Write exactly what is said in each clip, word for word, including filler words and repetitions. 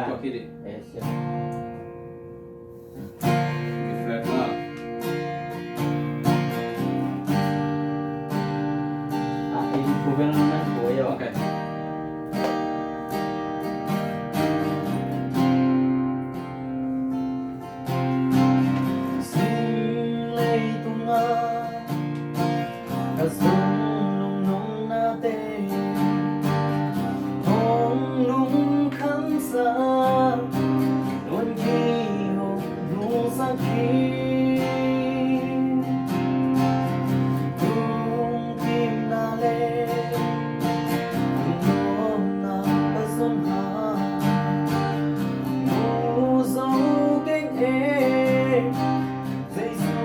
Okay, deh. Eh, siap. Refresh lah. Ah, improve nang ko yo. Okay. Sum leitungah ka zong lungnopnate hong lungkhamsak, nuan kik hong nungsak kik. Lungkimna le lungnuamna ka zong ha, mu zo keng e. Jesu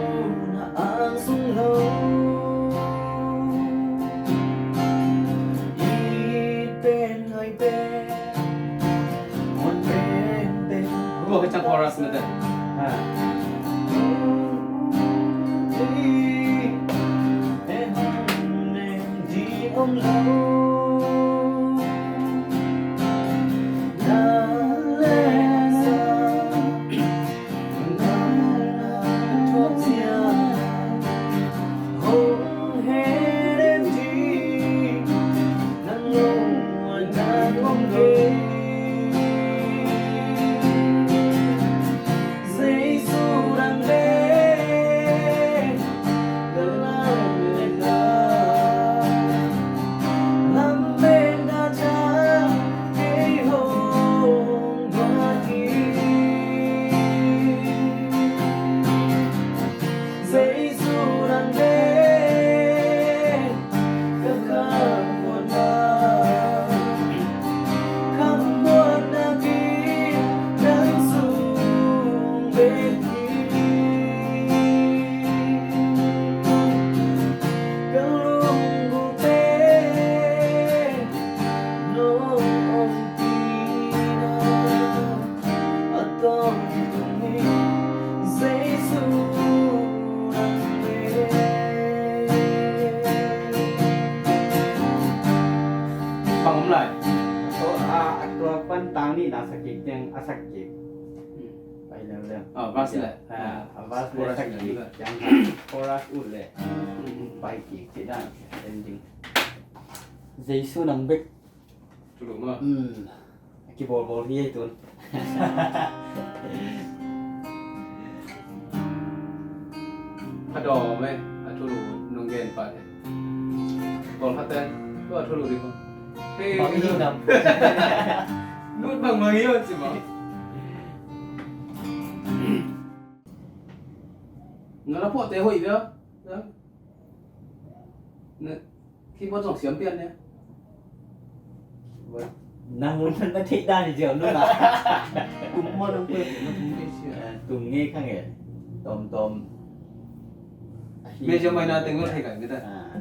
na angsung lo. It pen ngai pen, muan pen pen. Gua ka chang chorus na te. Ha. Pen pen di om lo. Na le sa. Jesu nang pen ka khammuanna, khammuanna pen nang sung bek hi. Ka lunggulhte nong ompihna a tawntung hi, Jesu nang pen. Bang om lai. So, a, a tua pan tang nihna sak kik ciang a sak kik. Pai leuleu. Ah, verse le. Ah, a verse le sak kik ciang chorus ut le. Pai kik cih dan ending. Jesu nang bek. Thulu maw. Hmm. A kibawlbawl hi ei tun. A dawm ei, a thulu nong gen pah te. Bawl khat te, tua a thulu ding maw. Hei, bang hi nam. Lut bang bang hi maw ci maw. Nga la pawh te hoih bia. Na, keyboard zong siam pian ne. Nang mun na theih dan hi ziau nung ah. Tum maw nang pawh na tum kei sia. Eh, tum ngei kha ngei. Tawm tawm. Major minor teng lo thei kai mita. Ah.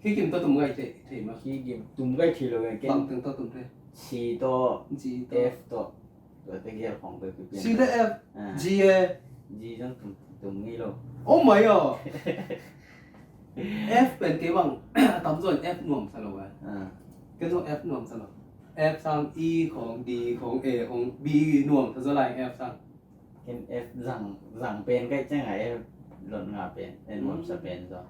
Khi kim tawh tum gai thei, thei ma. Khi kim tum gai thei lo ngai. Bang teng tawh tum thei. C tawh, G tawh, F tawh. Tua te gear khong tua kipian. C le F, ah. G e. G zong tum, tum ngei lo. Oh my God. F pen kei bang, a tamzaw in F nuam sa lo a. Ah. Ken zong F nuam sa lo. F sang E khong, D khong, A khong, B nuam sa zaw lai F sang. Ken F zang, zang pen kai ciang a F lot nga pen, F nuam sa pen zaw.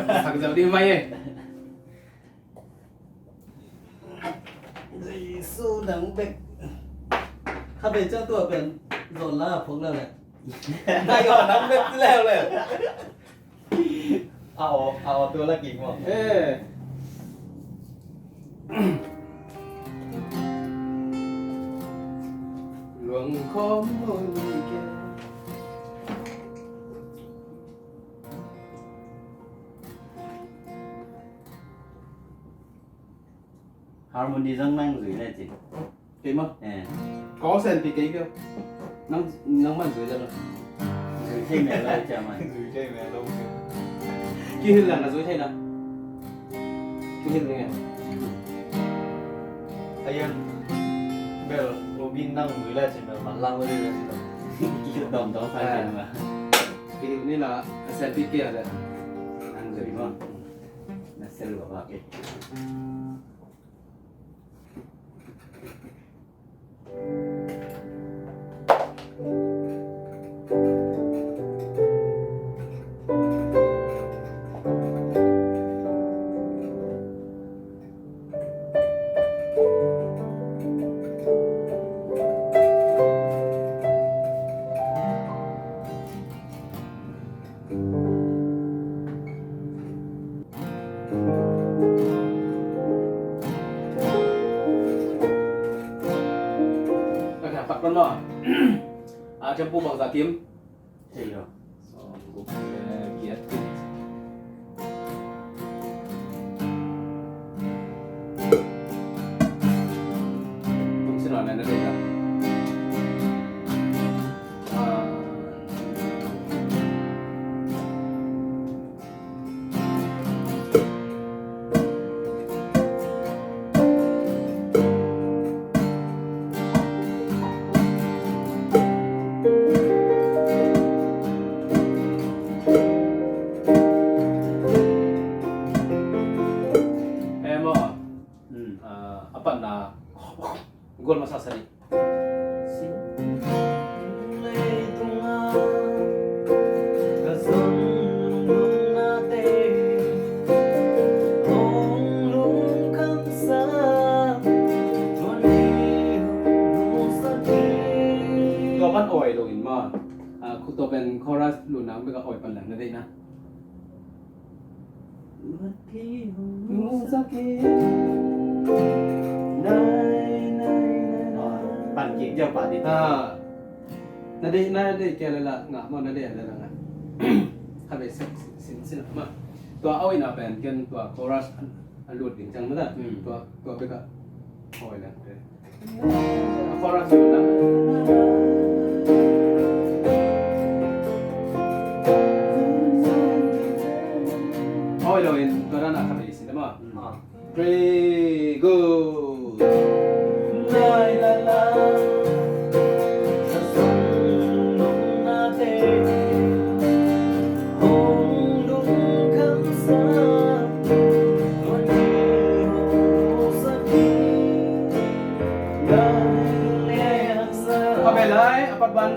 Sak zau dih mai eh. Jesu nang bek. Kha bek ciang tua pen zon la phok leu leh. Nai aw nang bek ci leu leh. A aw, a aw tua la kik maw. Eh. Luang khawm maw ni ke. Harmony zong nang zui le cin. Kei maw? Eh. Kawng sen pi kei kei. Nang, nang man zui le lo. Zui kei mel lo cia man. Zui kei mel lo. Kihil lang na zui thei na. Kihil ni nge. Ayan. Bel, Robin nang zui lai cin bel, man lang zui lai cin bel. Kihil dom dom sa cin bel. Kihil ni la, a sen pi kia le. Nang zui ma. Na sel lo ba ke. Ka kha pak pan maw. A, tempo bangzah kim? Thei lo. Sawm guk le giat. Tum sin lo na na dei lo. A. Em aw. Hmm. Ah, a patna. Gual masa sa dih. Tua pan awi lo in maw. Ah, khu tua pen chorus lutna bek a awi pan lang na deih na. Pan kik ziau pah dih. Ah. Na deih, na deih kia le la ngah maw, na deih le la ngah. Kha bei sin sin sin mah. Tua a awihna pen ken tua chorus a lut ding ciang mah ta. Hmm. Tua, tua bek a awi le. Chorus. Awi lo in tua dan a kha bei sin maw. Ah. Three, go. Kha bei lai, a pat ban.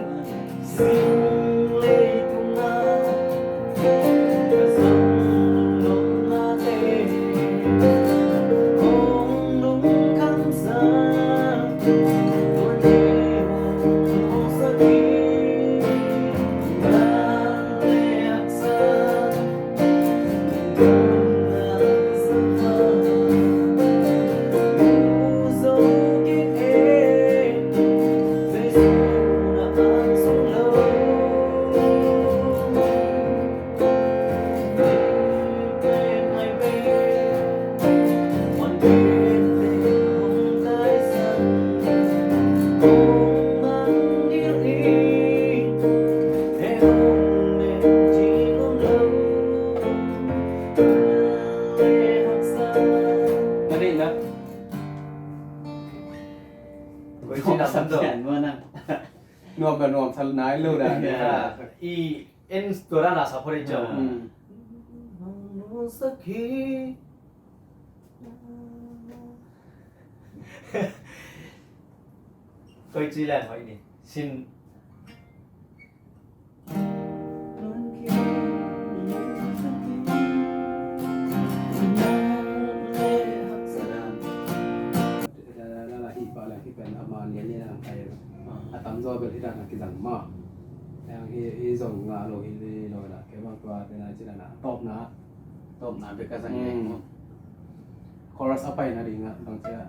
Nuam ka nuam sa nai lo dan. I en tua dan a sa pori jo. Koi ci lan hoi ni. Sin. A tamzaw bel hih dan a kizang maw. Hi zong ngah lo hi lo na kei bang tua tena ci dan a tawpna. Tawpna bek ka zang. Chorus a paina ding a bang cia.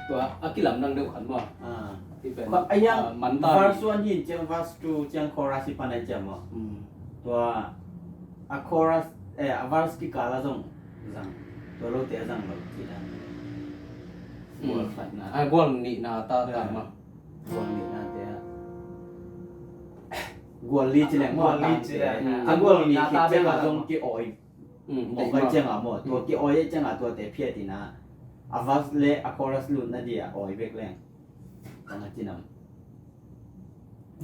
Tua a kilamdang deuh khat maw. Ah. Hi pen, a yang, ah, man ta verse one hin ciang, verse two ciang chorus hi pan a ciang maw. Hmm. Tua a chorus, eh, a verse kikal a zong zang. Tua lote a zang lo ci dan. Hmm. Gual khatna. A gual nihna ta ta maw. Gual nihna te a. Gual li ci leng maw. Gual li ci leng. A gual nihna ta bek a zong ki-awi. Mm, mawk ai ciangah maw, tua ki-awi ai ciangah tuate phiat in a, a verse le a chorus lutna di a awi bek leng. Bang a cinam.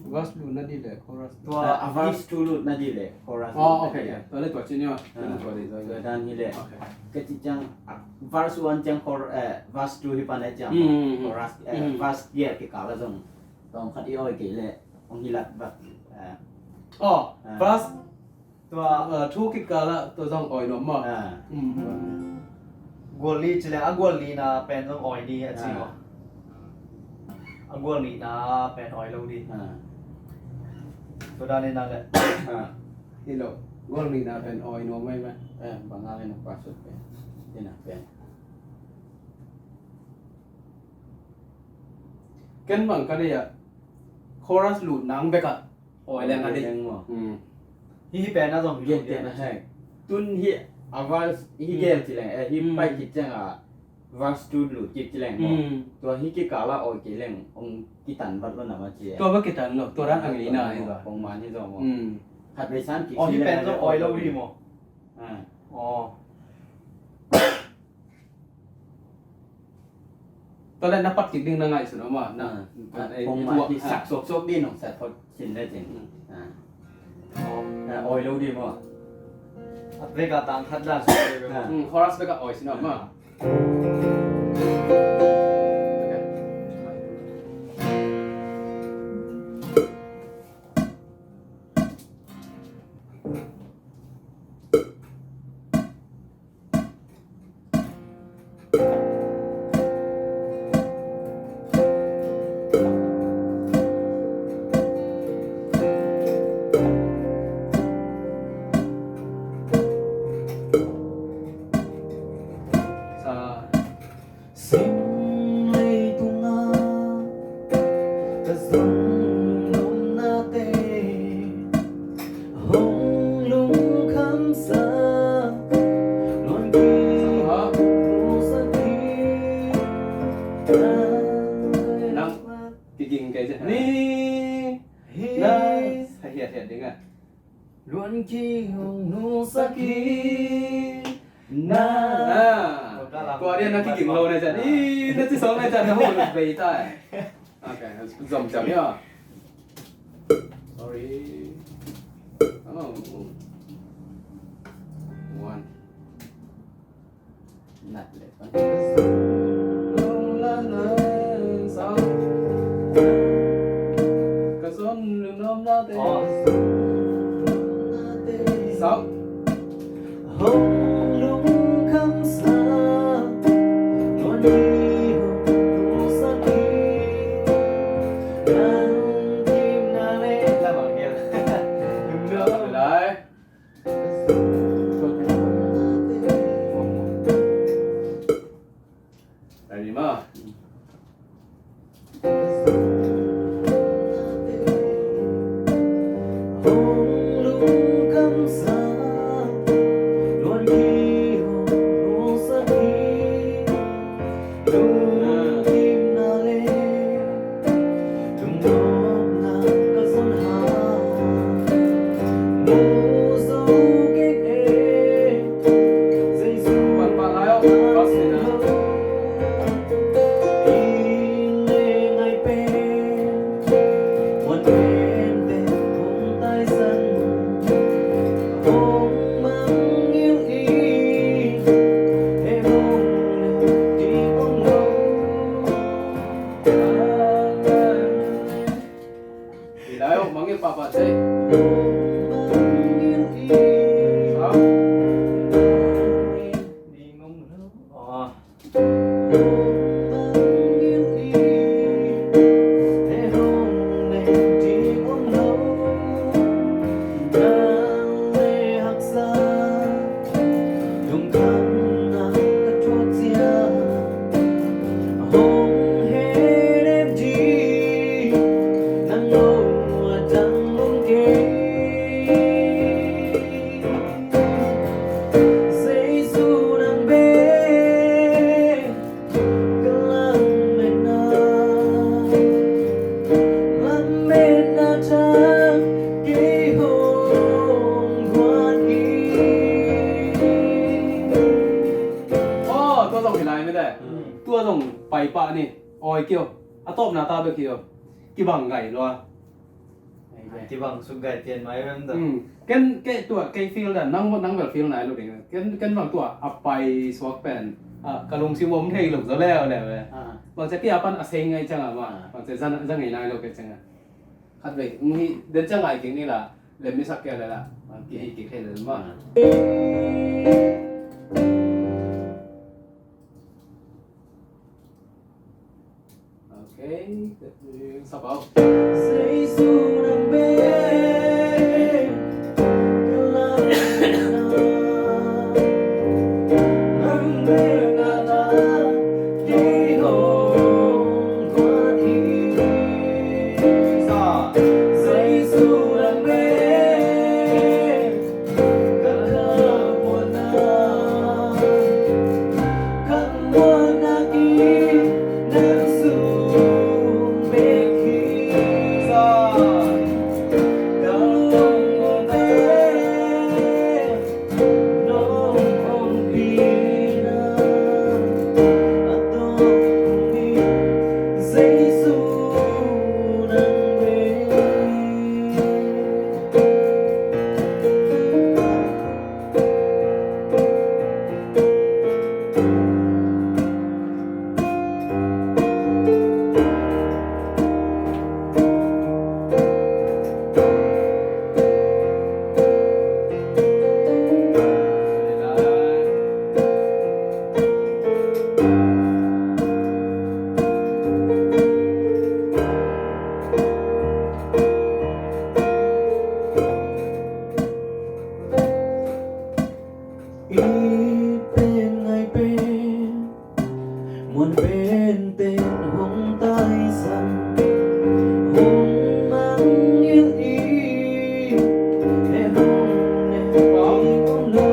Verse lutna di le chorus. Tua a verse two lutna di le chorus. Oh, okay, okay. Tua le tua ci ni a. Tua le tua di tua. Tua dan hi le. Okay. Ka ci ciang a verse one ciang chor-, eh, verse two hi pan ai ciang. Mm, mm, mm. Chorus, eh, verse giat kikal a zong. Tawm khat i awi kei le. Ong hi lat bak. Eh. Oh, verse Tua, uh, thu kikal ah tua zong awi nuam maw? Ah. Mm. Gual li ci le, a gual lina pen zong awi ni a ci maw? Ah. A gual nihna pen awi lo di. Ah. Tua dan ina le. Ah. Hi lo. Gual nihna pen awi nuam mai mai. Eh, bang a le na password pen. Ina pen. Ken bang ka deih ah. Chorus lut nang bek ah. Awi leng a di. Awi leng maw? Hmm. Hi hi pen a zong gen pen a hek. Tun hi a verse hi gel ci leng, eh, hi pai kit ciang a verse two lut kit ci leng maw? Hmm. Tua hi kikal a awi kei leng ong kitan vat lo na ma ci. Tua va kitan lo, tua dan a ngeina hi tua. Ong man hi zong maw? Hmm. Khat vei san kik. Oh, hi pen zong awi lo hi maw? Ah. Oh. Tua leh na pat kik ding na ngaihsun om a, na, ah, eh, kong mah tua, hi ah. Sak suaksuak ding nong sak phot sin le cin. Mm. Ah. Oh. Ah, awi lo ding maw? A vek a tang khat dan suak ding maw? Ah. Mm, chorus vek a awi sin om a. Ah. Okay. Sa. Sim leitungah ka zong nopnate hong lungkhamsak, luan kihong nusak hi. Nang kiging kei cia ni na sa hiathiat ding a. Luan kihong nusak hi na. Ah. Tua dia na kiging lo na cia ni, na ci song na cia na hong bei ta. Okay, zom zom ya. Sorry. Oh. One. Nat le pan. Ka zon lungnuam nate. Oh. Sau. Hong lungkhamsak, hong lungkhamsak. Lai. Ready ma? Pai pah ni, awi kio. A tawpna ta bek hi aw. Kibang gai lua. Kibang suk gai pian mai rem da. Hmm. Ken, kei tua, kei feel dan, nang, nang bel feel nai lo ding. Ken, ken bang tua, a pai suak pen. Ah, ka lungsim om thei lo zaw leuleu e. Ah. Bang cia kei a pan a sei ngai ciang a ma. Ah. Bang cia za, za ngei nai lo kei ciang a. Khat vei, ngi, den ciang ngai kik ni la, lem ni sak kei le la. Bang ki, ki kei le ma. Ah. Okay, sap au. It pen ngai pen, muan pen ten hong taisan, hong mangngilh in, e hong ne hong lo.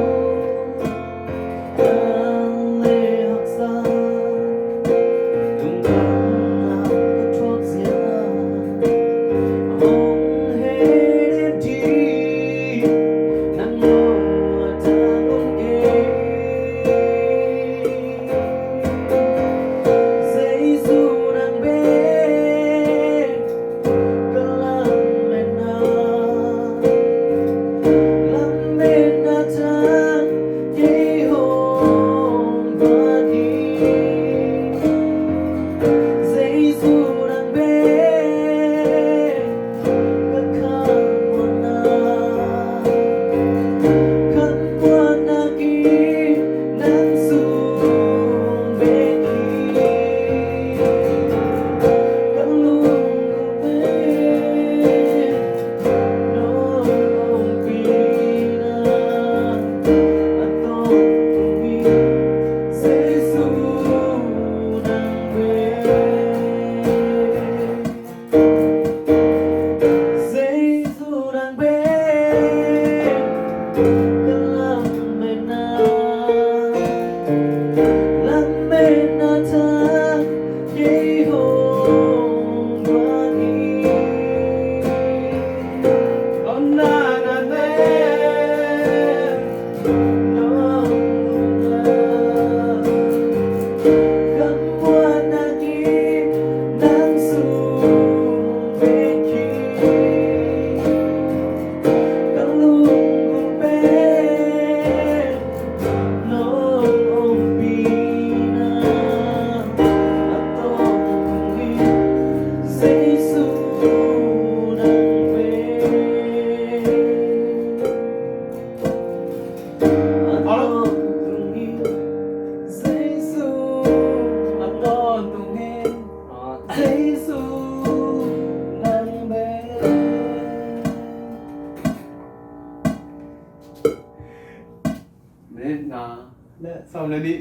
Minit nga le sawm le nih.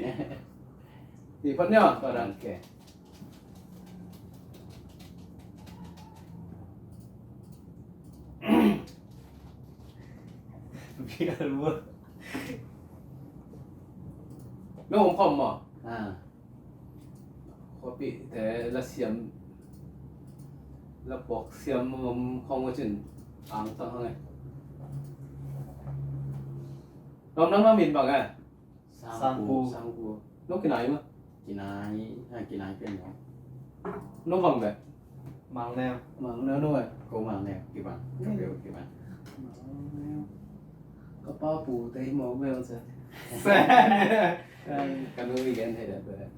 Nih phot nia, tua dan. Okay. Bial bua. No, om khawm maw? Ah. Khuapihte la siam, la puak siam om khawm a cin ang tang hang e. Nong nang na min bang e? Sangpu. Sangpu. Nong kinai ma? Kinai, ha, kinai pen no. No bang beh. Mangneu. Mangneu no eh. Ko Mangneu, kibang. Ka beh kibang. Mangneu. Ka pa pu te mo beh se. Sen. Ka nu i gen he da beh.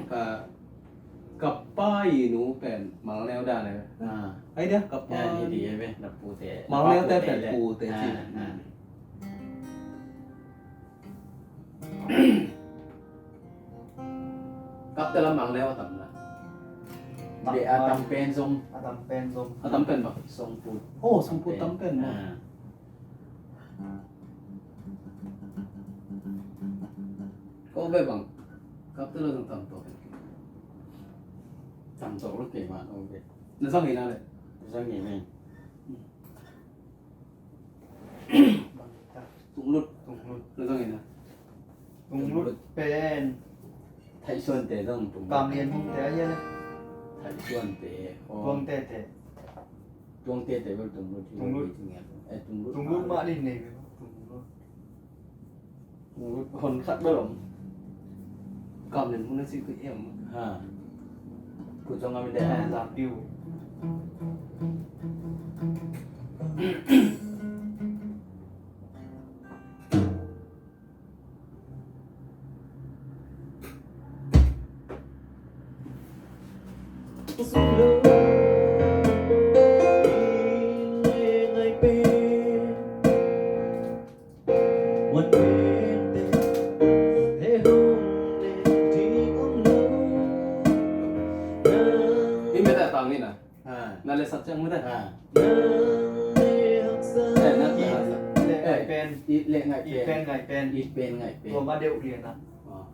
Ka, ka pa i nu pen Mangneu da ne. Ah. Ai dia, ka pa. Ya, ni di e beh, na pu te. Mangneu te pen pu te ci. Ah, ah. Kapte lam Mangneu a tam na. Beh a tam pen zong. A tam pen zong. A tam pen bang. Songput. Oh, Songput tam pen na. Ah. Ko beh bang. Kapte lam zong tam to. Tam to lo kei ma, oh beh. Na zang ina le. Zang ina. Tunglut. Tunglut. Tunglut pen. Thaisuante zong tunglut. Kamlian Hungte a ia le. Thaisuante. Oh. Tuangtete. Tuangtete bel tunglut. Tunglut. Eh, tunglut. Tunglut mah din nei bel. Tunglut. Hon khat bel om. Kam nen mun a si kut em. Ha. Kut zong a mi de. Ha, zam piu. Hih mete tang ni na. Ha. Na le sak ciang mete. Ha. Eh, na le sak. Le ngai pen. I le ngai pen. I pen ngai pen. I pen ngai pen. Tua ma deuh lian a. Ah.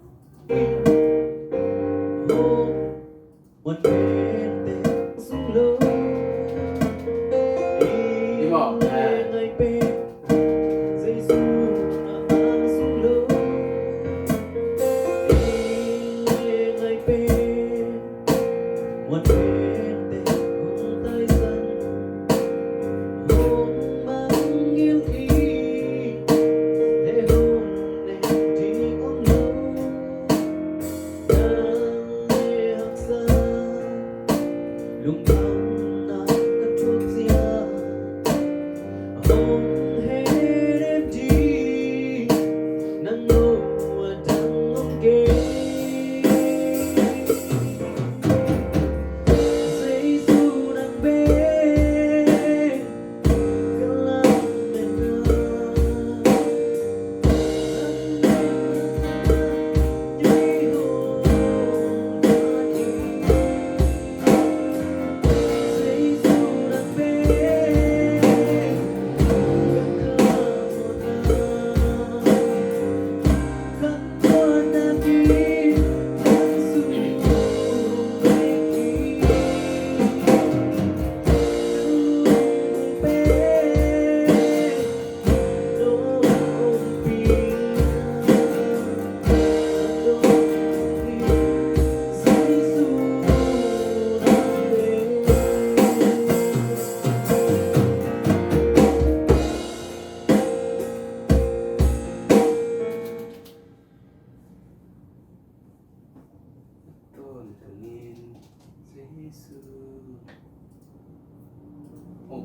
Tun tungin Jesu. Oh.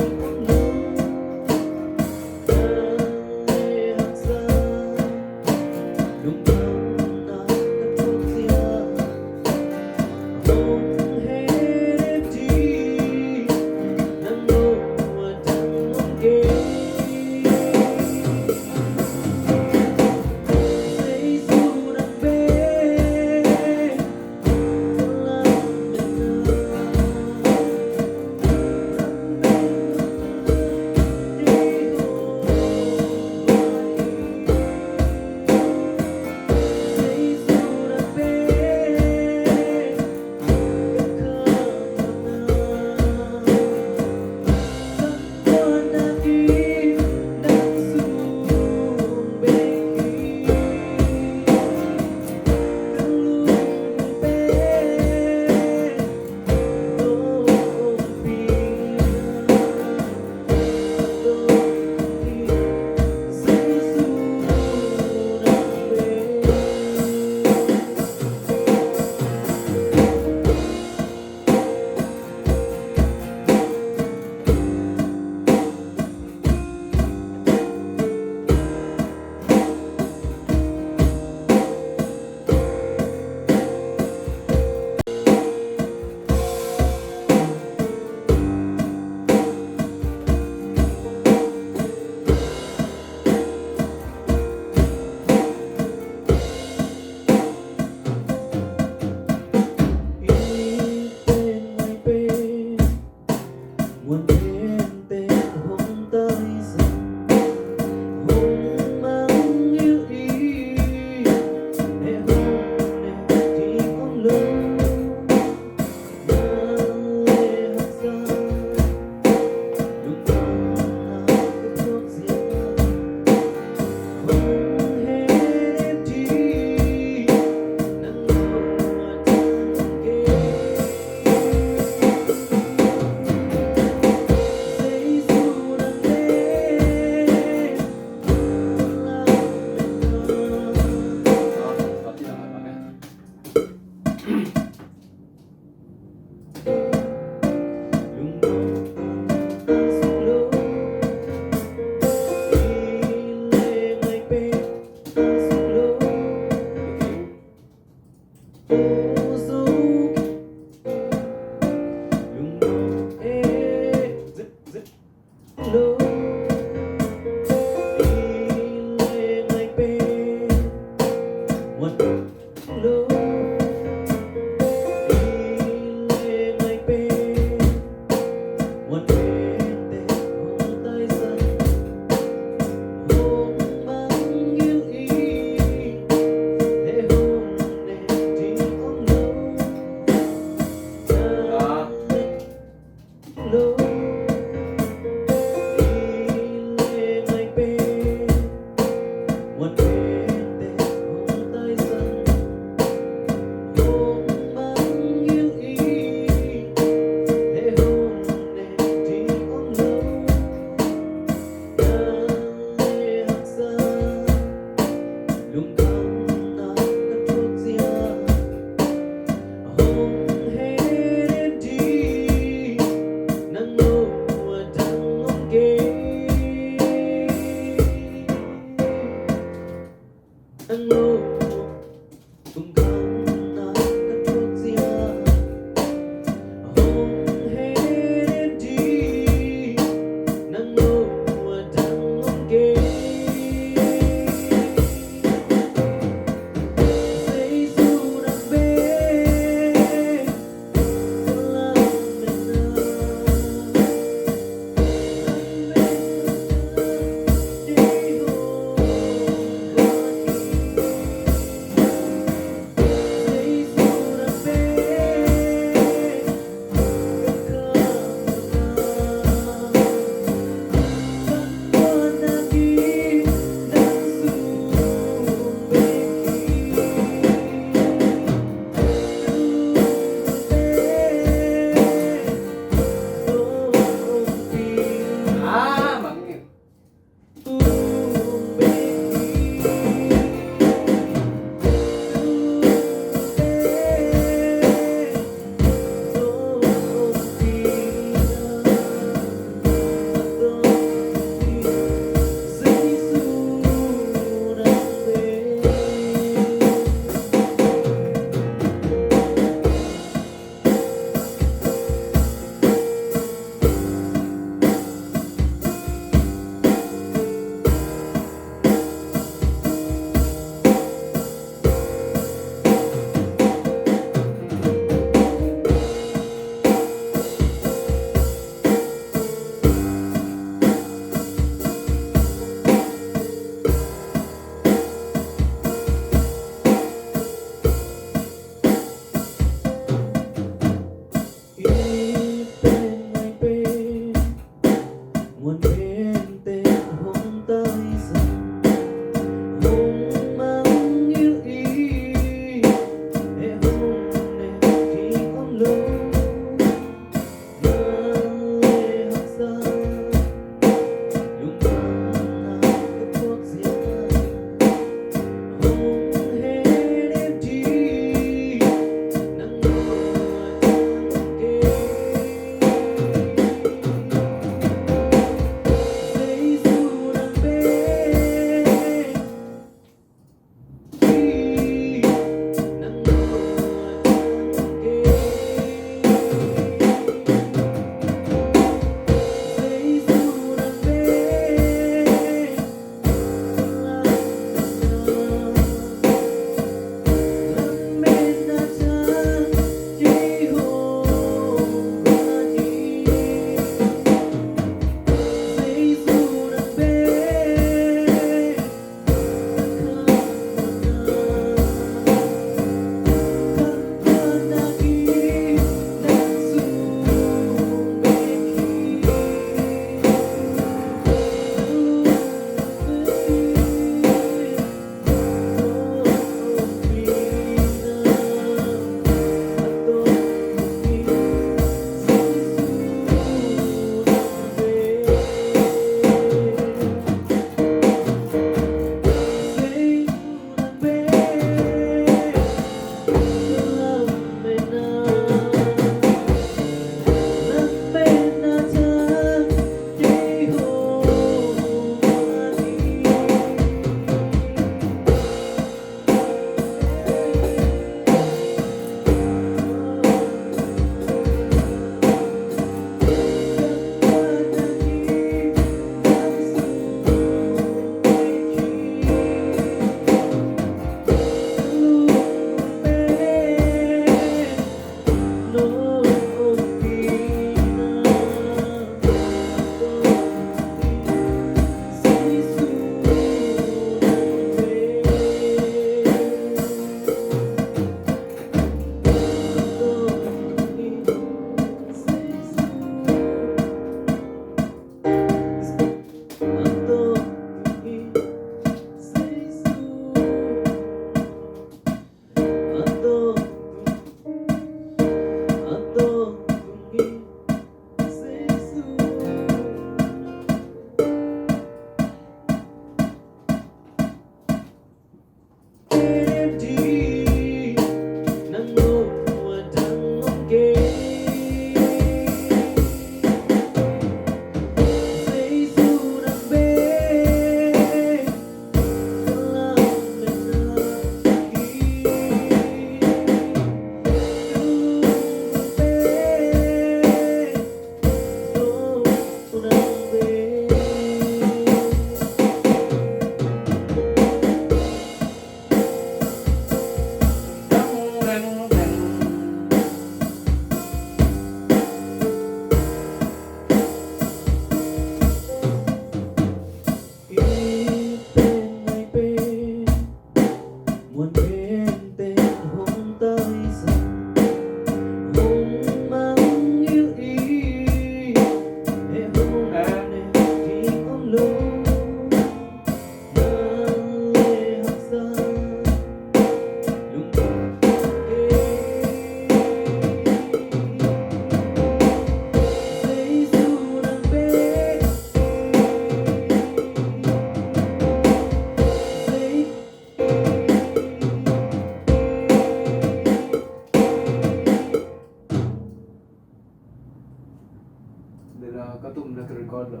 Kawt lo.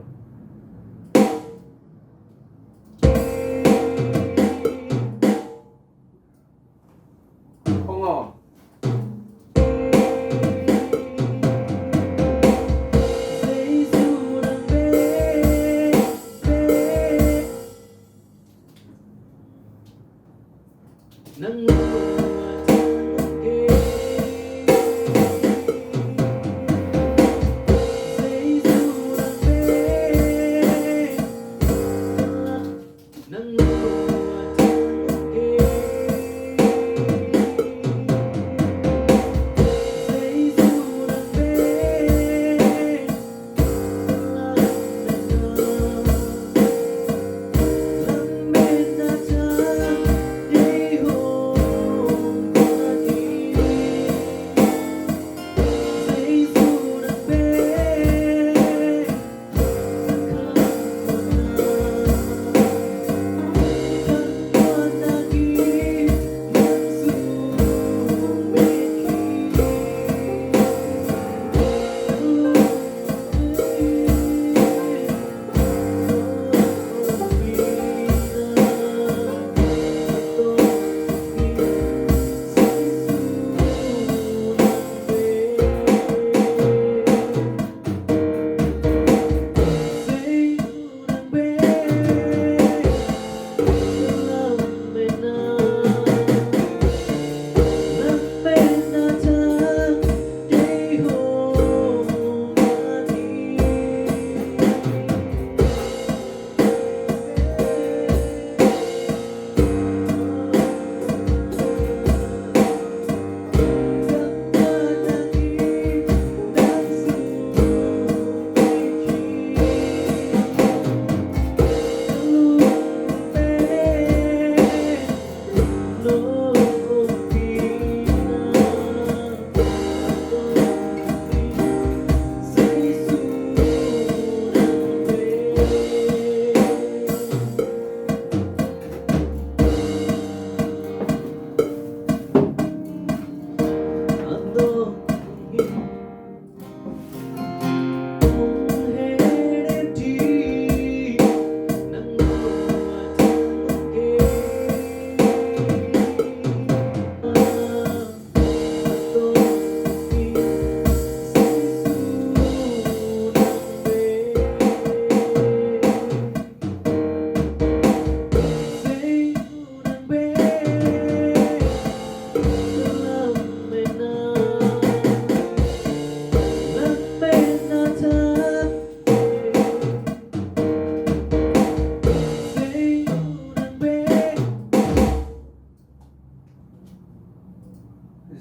Kong aw.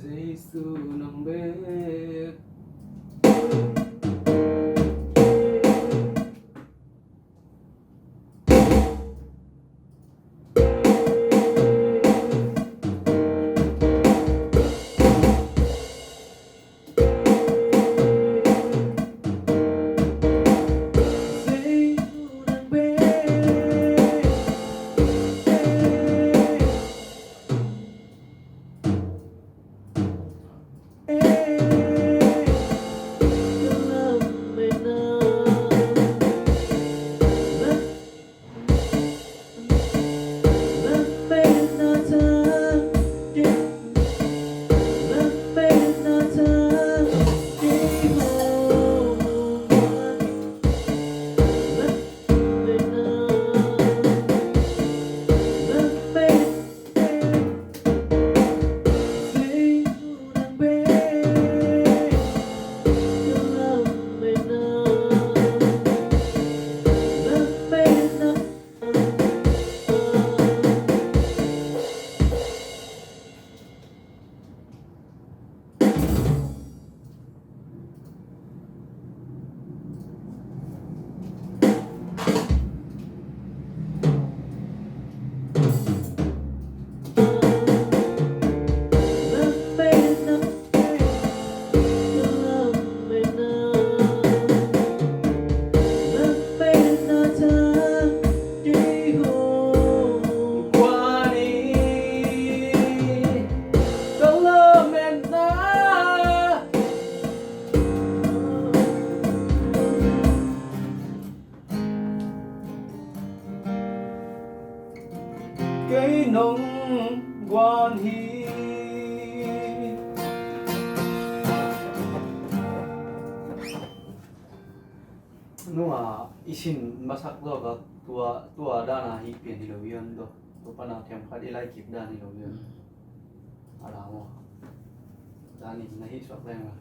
Jesu nang bek. Hi. Nua i sin masak zawk a tua, tua dan a hi pian hi lo hi an tua. Tua pan a themkhat i lai kip dan hi lo hi an. A la maw. Dan in na hih suak leng a.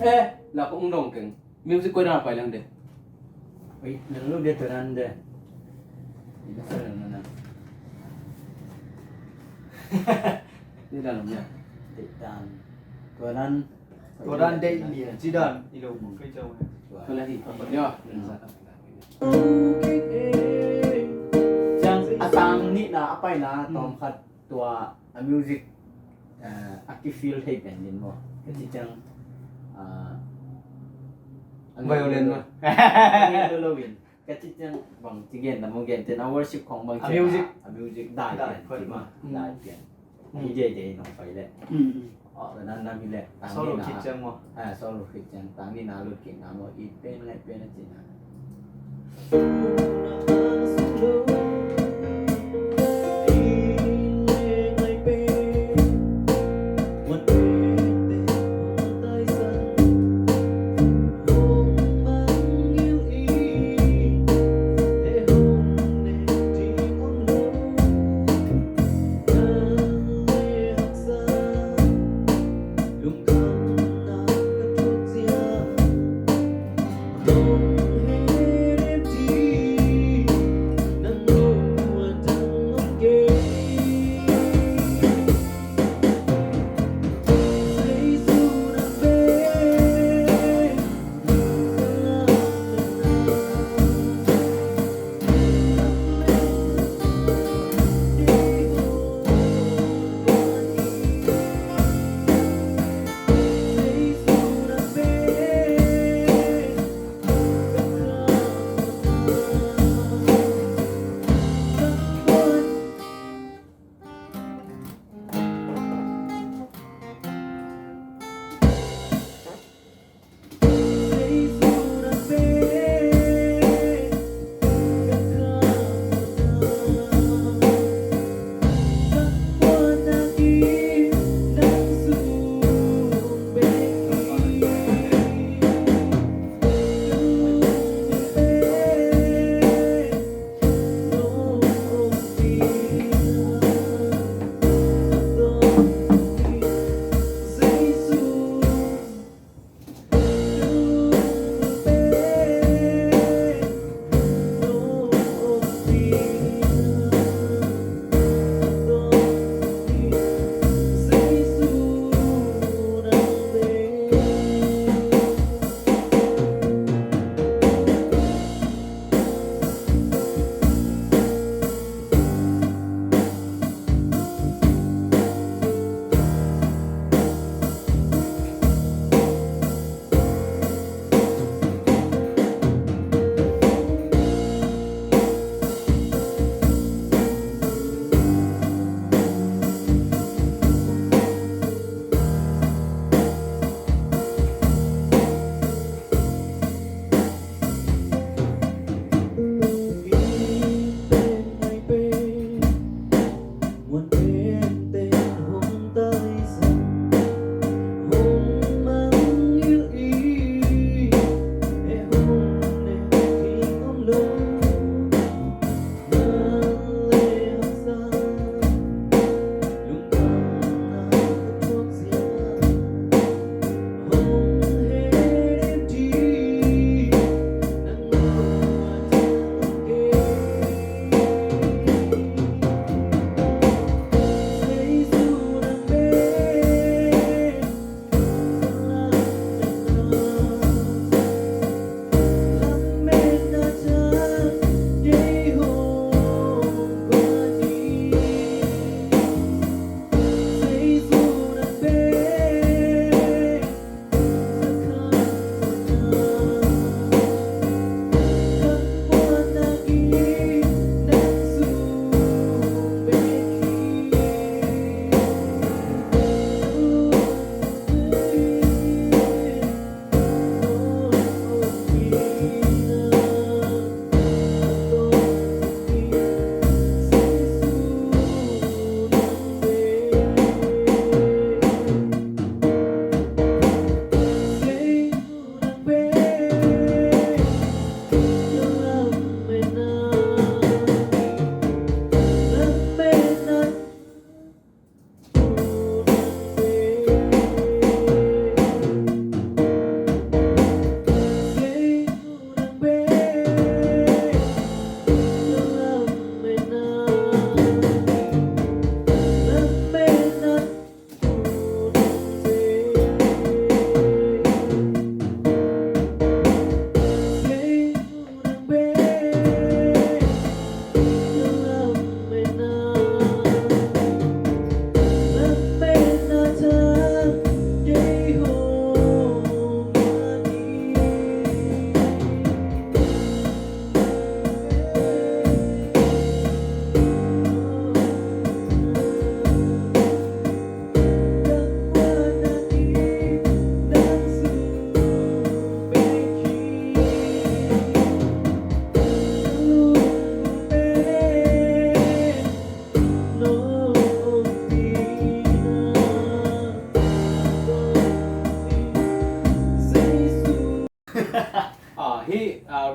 Eh, la ko ung dong keng. Music koi dan a pai lang de. Oi, nang lo de to dan de. Ina sa lang na. Ni dan lo ya. De dan. Ko dan. Tua dan deih lian ci dan i lo mah kei ciang. Tua la hi. Yo. Ciang a tang nihna a paina tawm khat tua a music, eh, a kifeel thei pen din maw. Ka ci ciang, ah, violin maw. Lo lo in. Ka ci ciang bang ci gen na maw gen ciang a worship khong bang ci a music dai pian ci maw. Dai pian. Hi deidei nong pai leh. Aw, nan nam hi leh. Solo khit ciang maw. Ah, solo khit ciang. Tang nihna lut kikna maw. It pen ngai pen a cihna.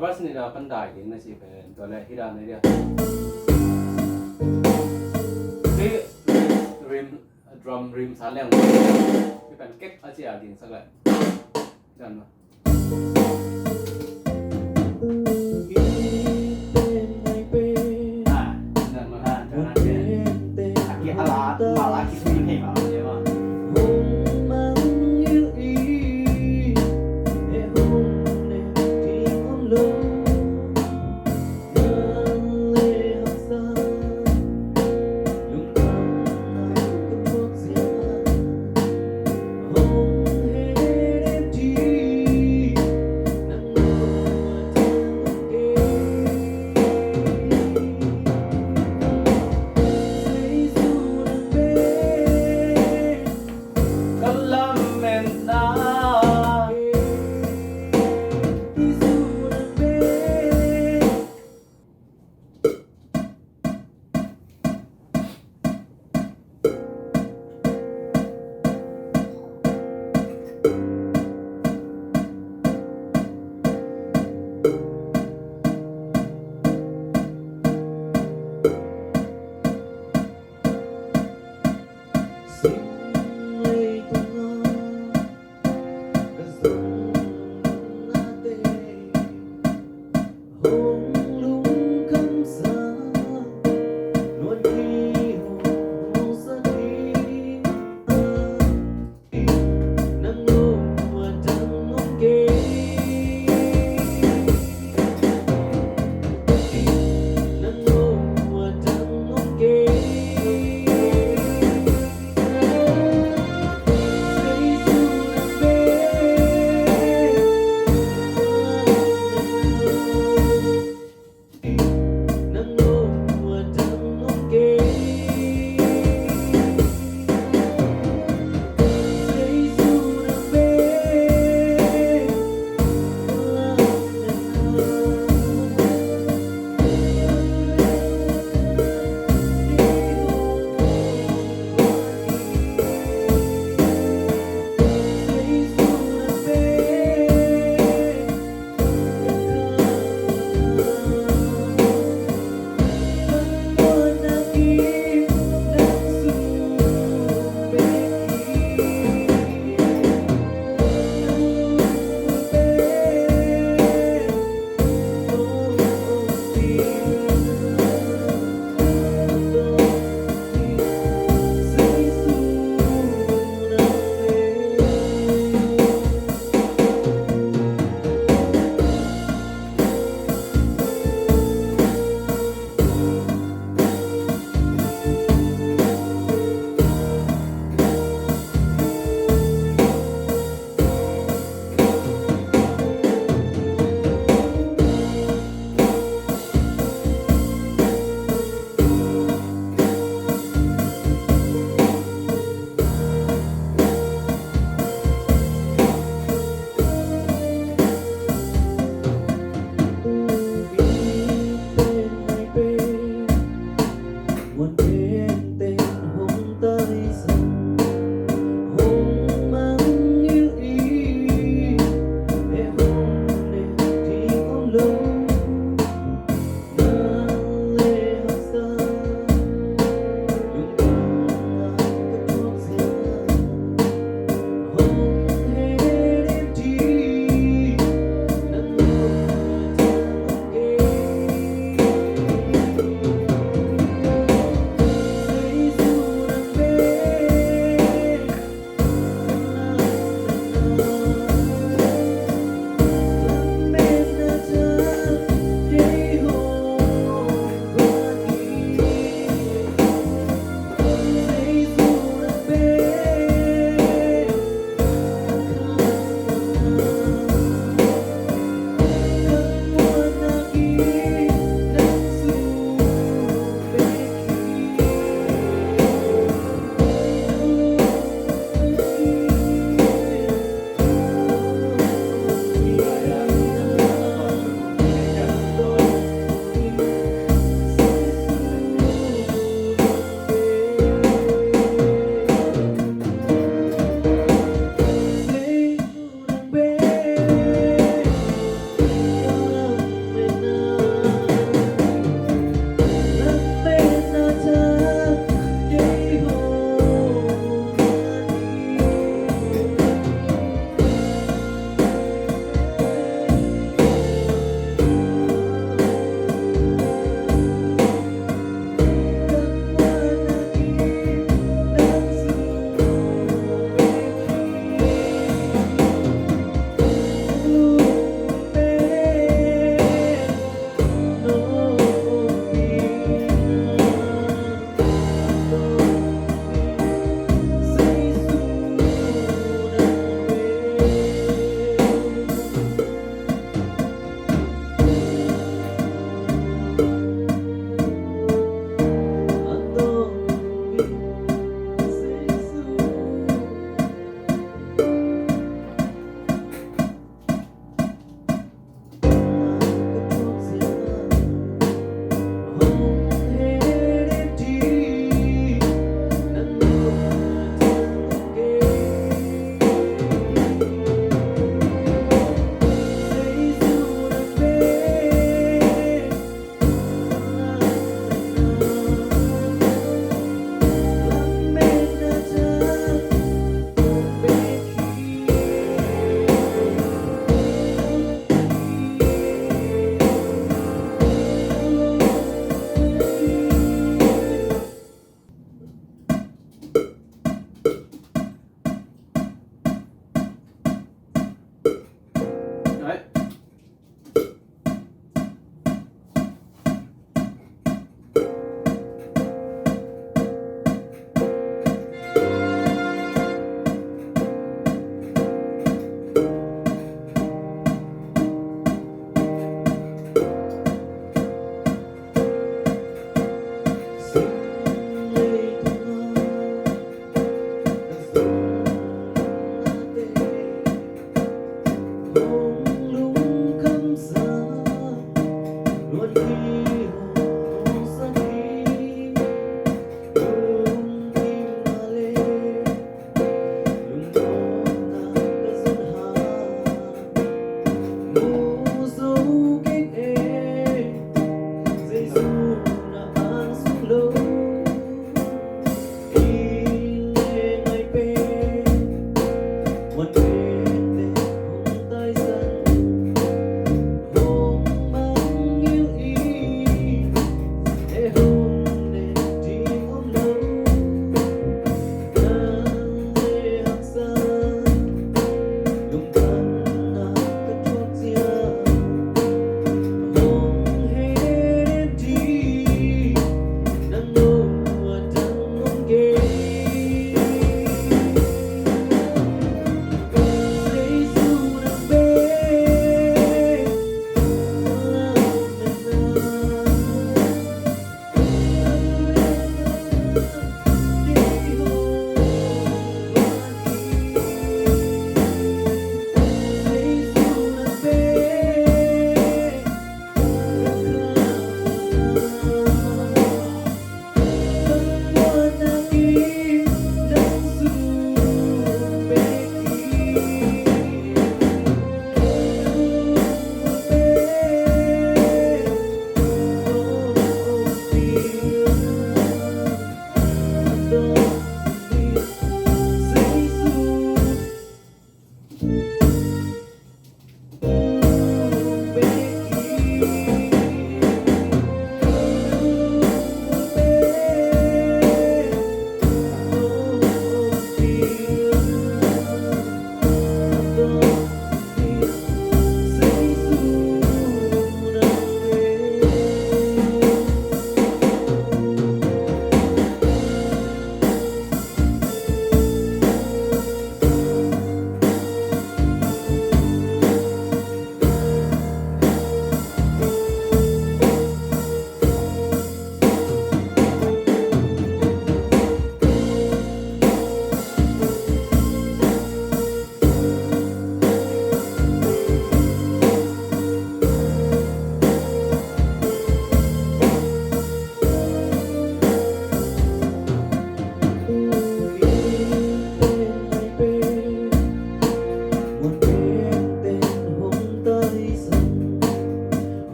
Verse nih dah pan dai ding na ci pen tua leh hih dan a hi dia. Hih rim, drum rim sa leng hih pen kick a ci a ding sak leh. Dan ma. Ah, dan ma, ah, dan ma. Aki a la, ma la kick pen hei ma, ma, ma.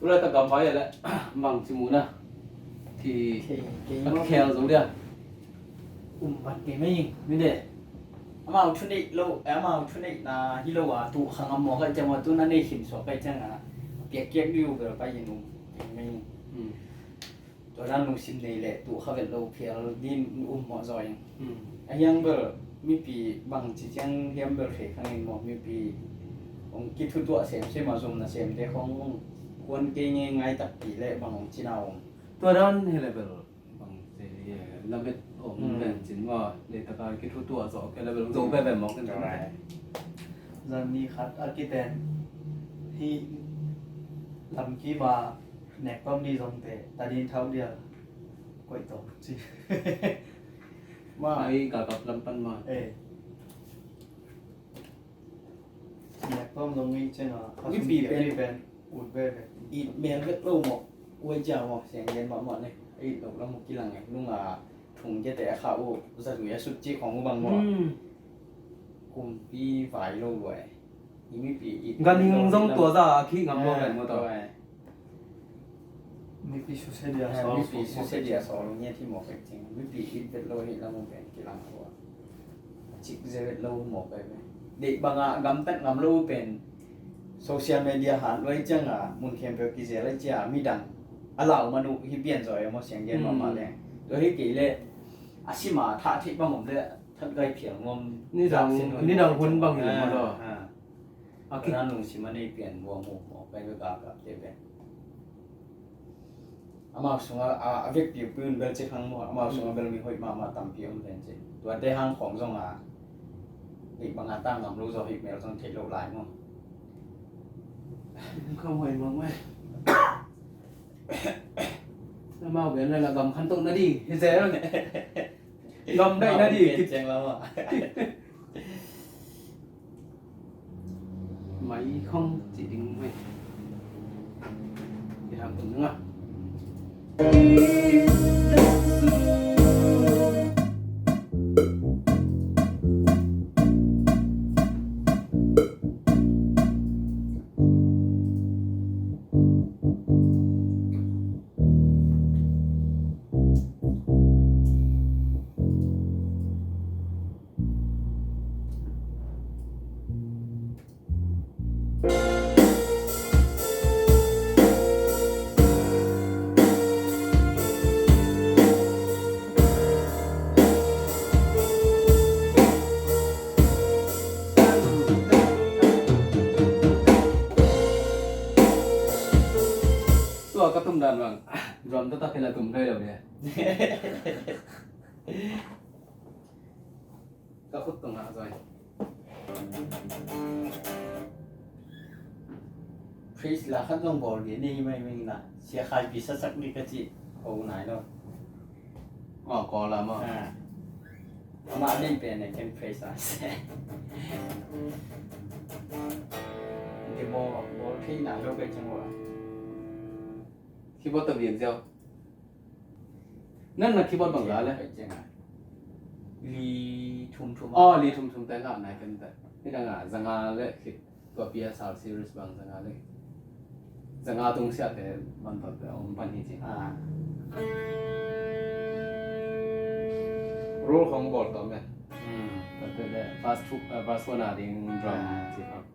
Lai tak gamvai a le bang ci mu na. Thi kei, kei a mawk khel zo dia. Um vat kei mai. Ni de. Amau thu neih lo, amau thu neihna hi lo a, tu kha ngam mawk a ciang a, tu na nei khin suak a ciang a, piak kiak dih uh bel pai in um kei mai. Hmm. Tua dan lungsim nei le tu kha vet lo phial din um mawh zaw in. Hmm. A hiang bel mipi bang ci ciang hiam bel thei khang in maw, mipi hong kithutuah semsem a zumna semte khong hong kuan kei ngeingai takpi le bang hong cina om. Tua dan hi le bel bang ci lamet om ven cin maw, le taka kithutuah zawh kei le bel zo veve mawk in. Zan ni khat a kiten hi lamkim a nek pam ni zongte tadin thau dia. Koih tawh ci. Ma. Ai, galkap lam pan ma. Eh. Nek tawm zong i ceng a. Mipi pen. Mipi pen ut veve. It mel vet lo maw. Uai cia maw. Siang gen mahmah ne. It lo lam kilang e. Nung a thung kiate a kha uh. Za zui a sut ci khong uh bang maw. Hmm. Kumpi vai lo luai. Ganhing zong tua za a khih ngam lo ven maw tawh. Mipi susia dia sawl, mipi susia dia sawl ngiat hi mawk pek cing. Mipi it vet lo hi lam uh pen kilang a hua. Cik ze vet lo mawk pek. Deih bangah gamtat ngam lo uh pen social media han luai ciangah mun khempeuh kizel a cia midang a lau man uh hi pian zaw e maw siang gen mahmah leng. Tua hi kei leh a sima thah theih bang om leh that gai phial nuam. Nidang, nidang hun bang hi leh maw tawh. A ki- Tua dan lungsim a nei pian vua mu maw, pai bek a kapte pen. Amau sungah a, a vekpi piun bel ci khang maw, amau sungah bel mi hoih mahmah tampi om pen ci. Tuate hang khawng zong a, hih bang a tang ngam lo zaw hih mel zong theih loh lai maw. Khawng hoih mahmah. Amau bel na la gam khan tok na di, hi zel. Gam daih na di. Ciang lam ah. Mai khong ci ding mai. Ki hak ding ah. Tua ka tum dan bang, drum taktak hi la tum thei lo dia. Ka khut tungah zoi. Praise la khat zong bawl dih ni mai ming na. Sia Khai pi sasak dih ka ci. Ko nai lo. Aw, ko la maw. Amah ding pen ne ken praise a se. Dih bawl, bawl thei nai lo ka ci maw. Keyboard ta vian ziau. Nan na keyboard bang la le. Li thum thum. Aw, li thum thum te ngah nai ken te. Ni ka ngah zanga le khit tua P S R series bang zanga le. Zanga tung sia te man tot te om pan hi ci. Rule khong bawl tom me. Tua te le verse two, verse one a ding drum ci khong.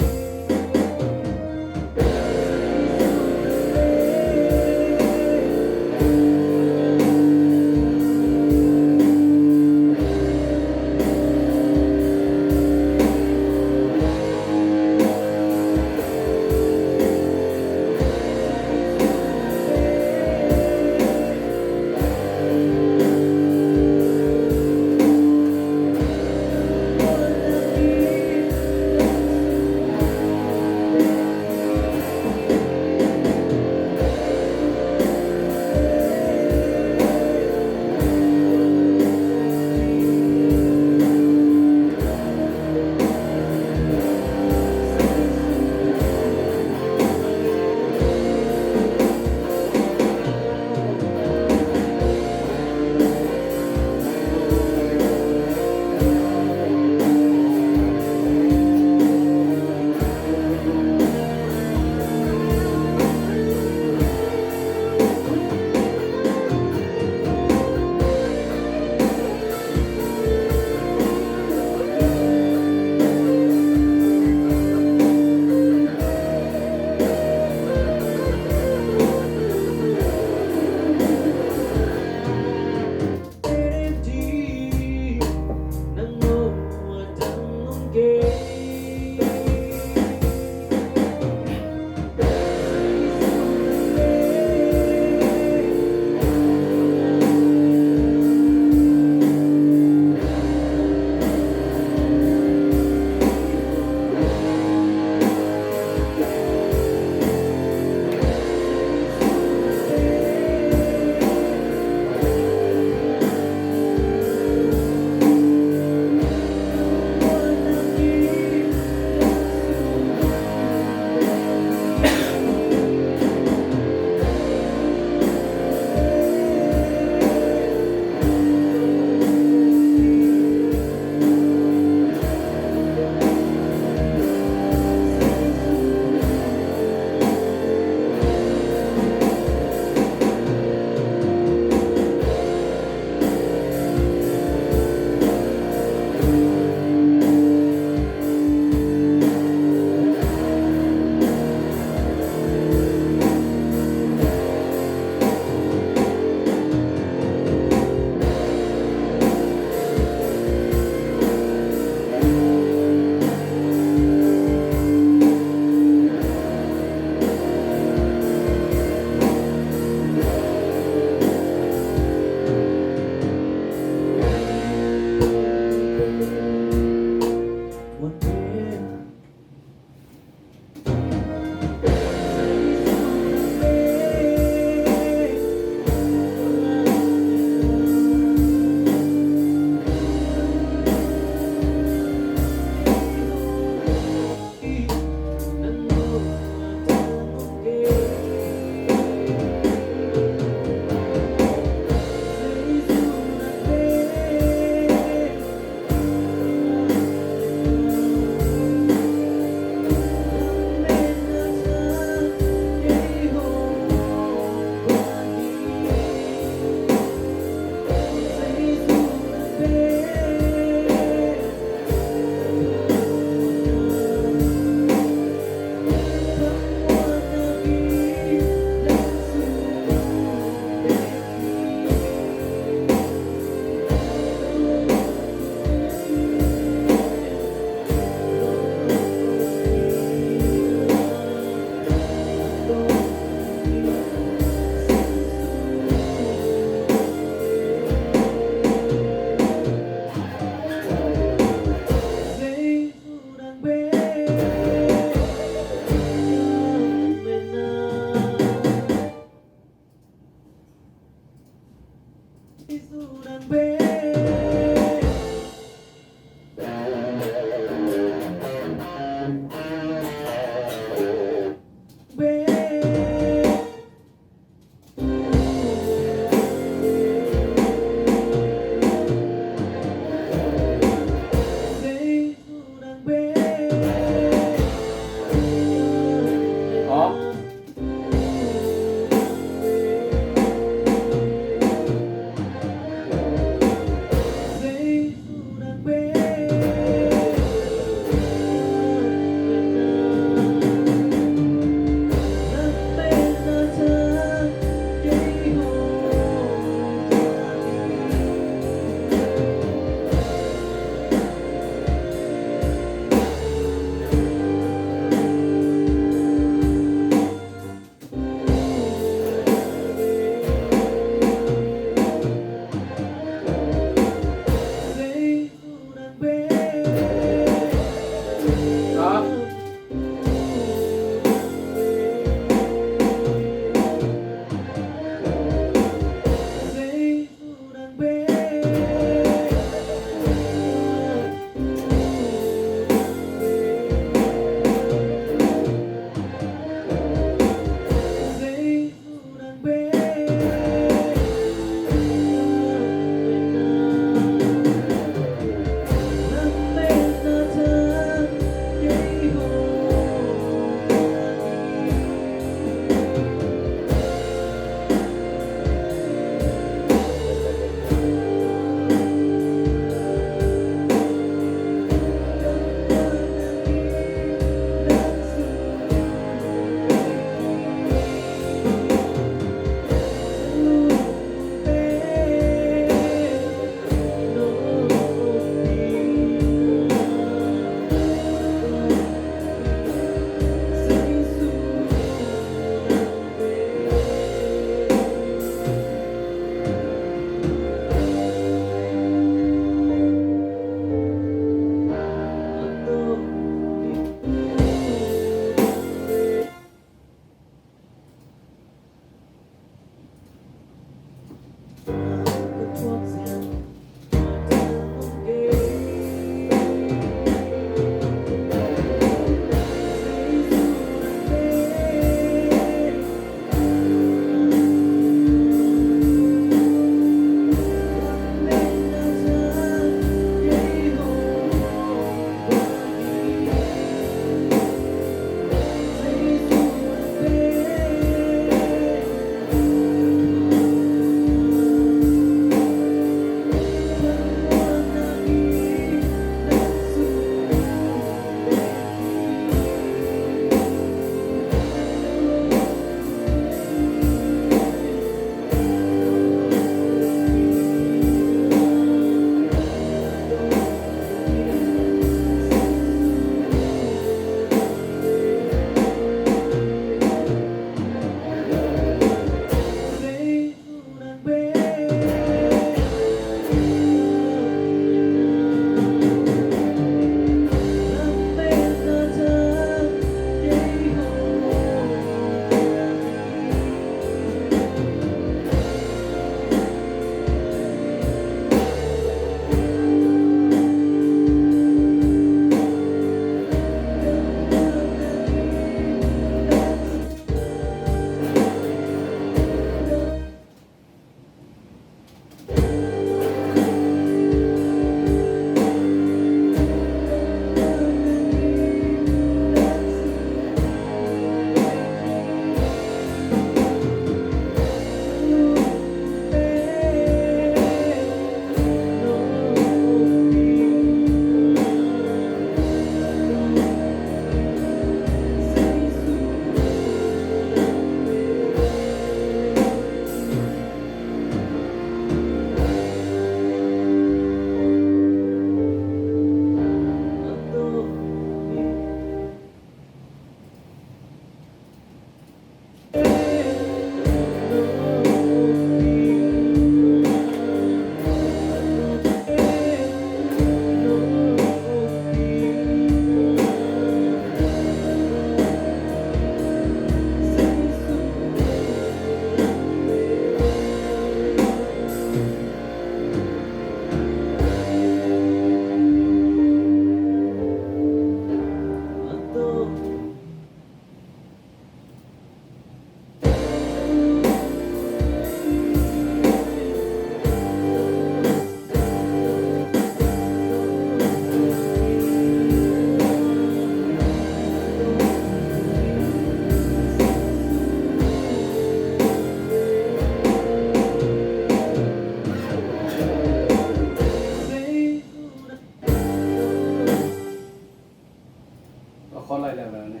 Khawt lai leh bel ni.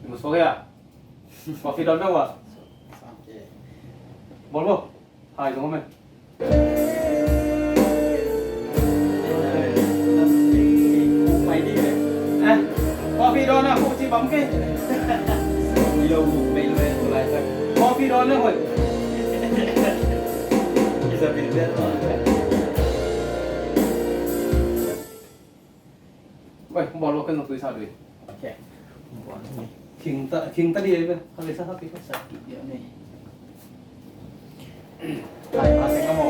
Mus ko kaya. Coffee dawn bek uh a. Bawl maw? Hai zong om e. Eh, coffee dawn a, coffee ci bam kei. Coffee dawn le hoi. Oi, bawl lo ken zong tui sa dui. Ok. Bawl ni. Khing ta, khing ta di ai be. Ka le sa sa pi ka sa pi dia ni. Ai, ma teng ka mo.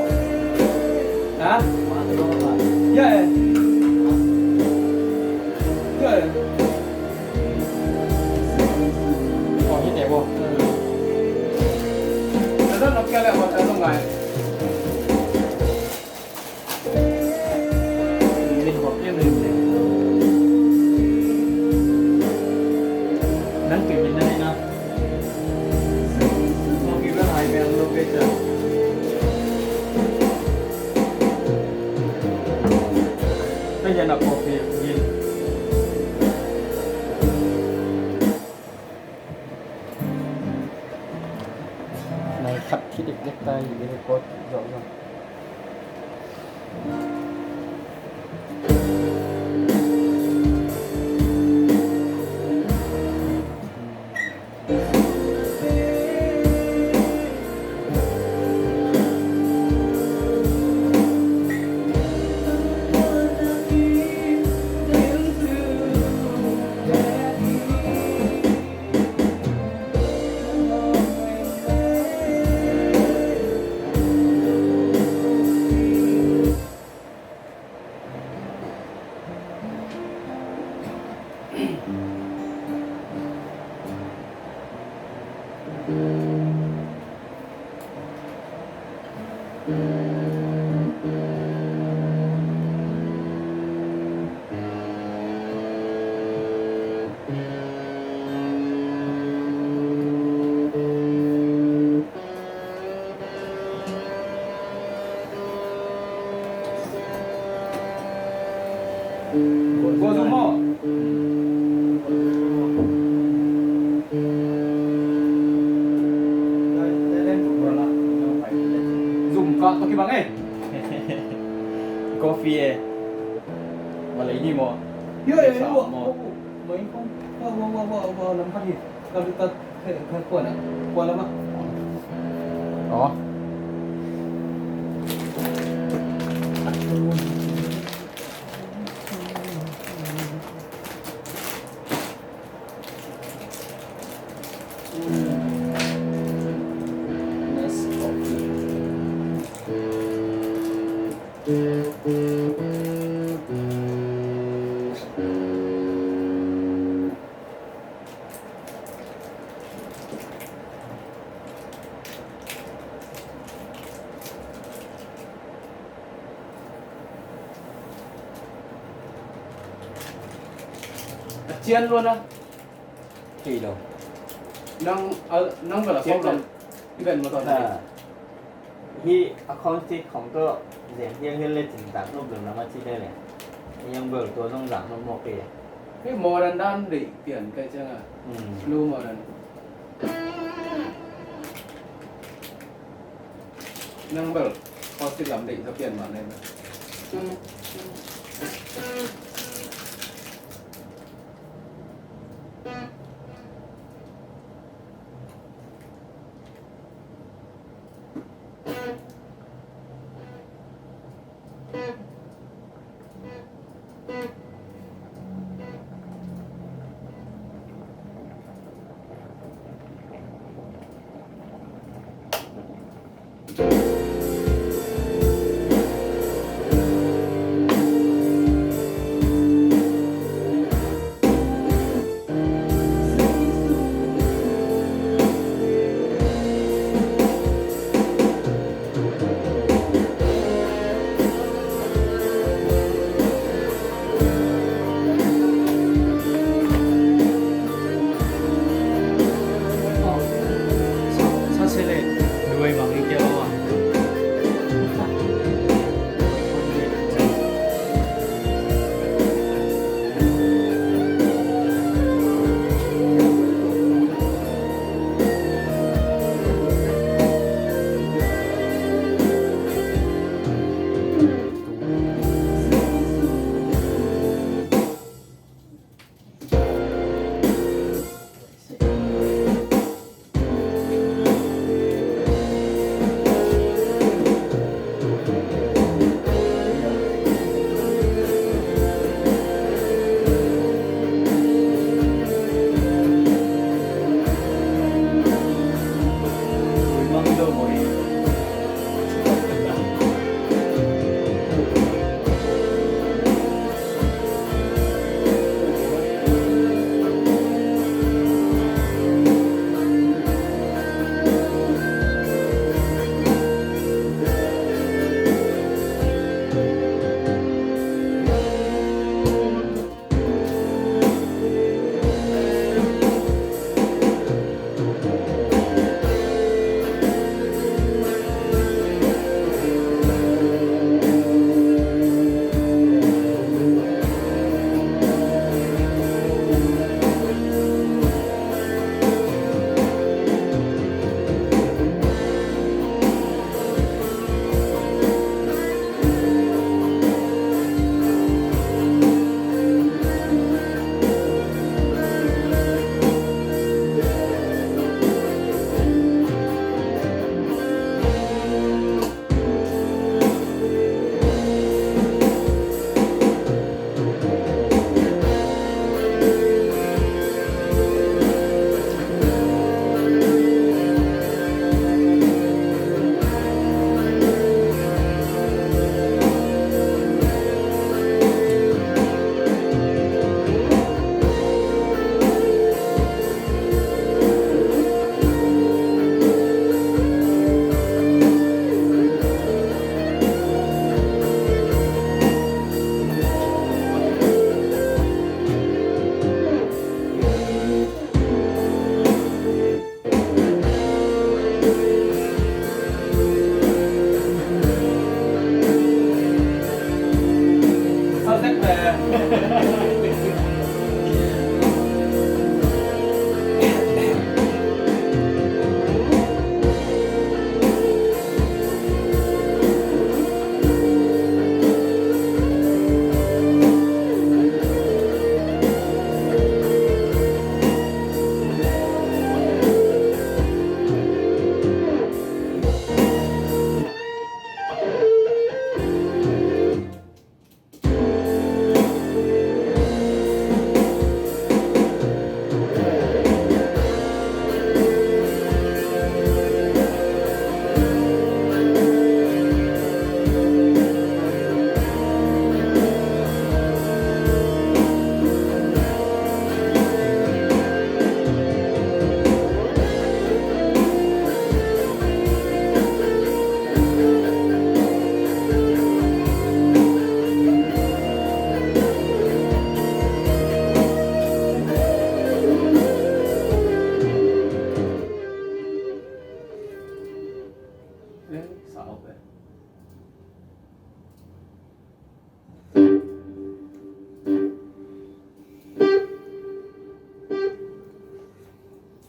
Ha? Ma teng ka mo. Ya, eh. Ya, eh. Oh, hi te bo. Ka da nok ka le ho ta nong ngai. Nai khat khi dek dek ta hi, record zawh zawh. Gua zum maw? Zum ka tawh kibang e. Coffee e. Malay ni maw? Yo, eh, sa maw? Mai kong. Wa, wa, wa, wa, wa, lam pati. Ka, ka, ka, ka, kuala, kuala ma. Oh. Let's go. A cian luan a. Thei lo. Nang, a, nang bel a cian sawm lam. I ben mo tawh. Ha. Hi a khawng sik khawng tawh zen hiang hian le cin tak nop lem lam a ci le le. Hiang bel tua nong zak nop mawk kei a. Hei modern dan deih pian kei ciang a. Hmm. Slow modern. Nang bel, positive lam deih zaw pian mah nei bel.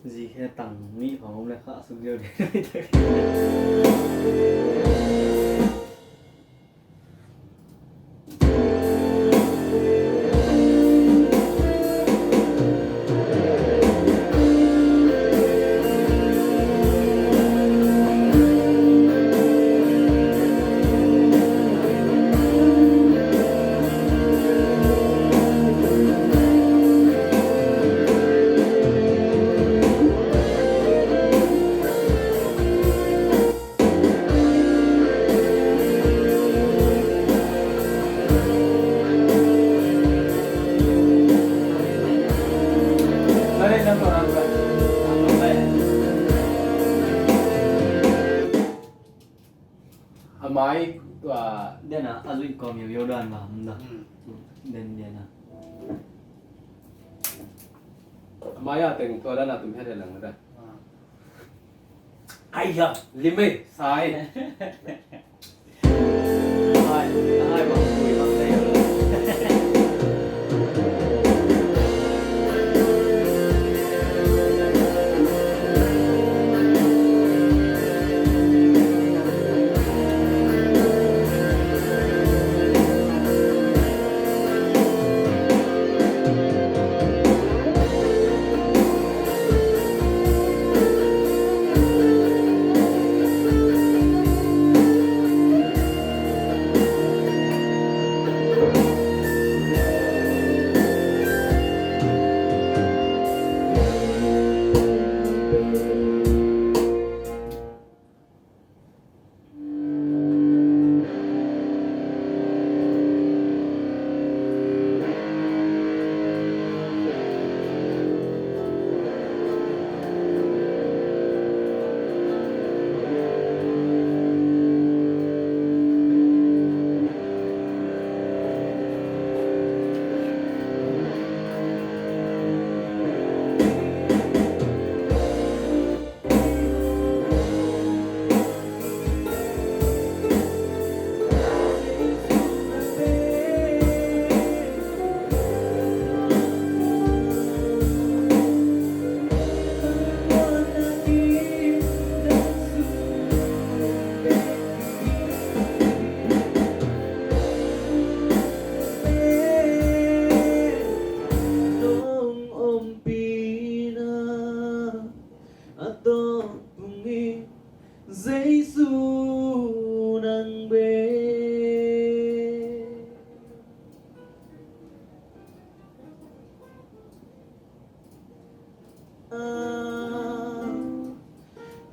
Zi he tang mi khong om le kha suk ziau ding. Mai tua den a, a zuih kawm yo yo dan ba, hmm, da. Hmm. Den den a. Mai a teng tua dan a tum het lang da. Ah. Ai ya, lim ei, sai. Ai, ai, bang, ui, bang, sai. Nong ompihna a tawh tung in, Jesu nang bek.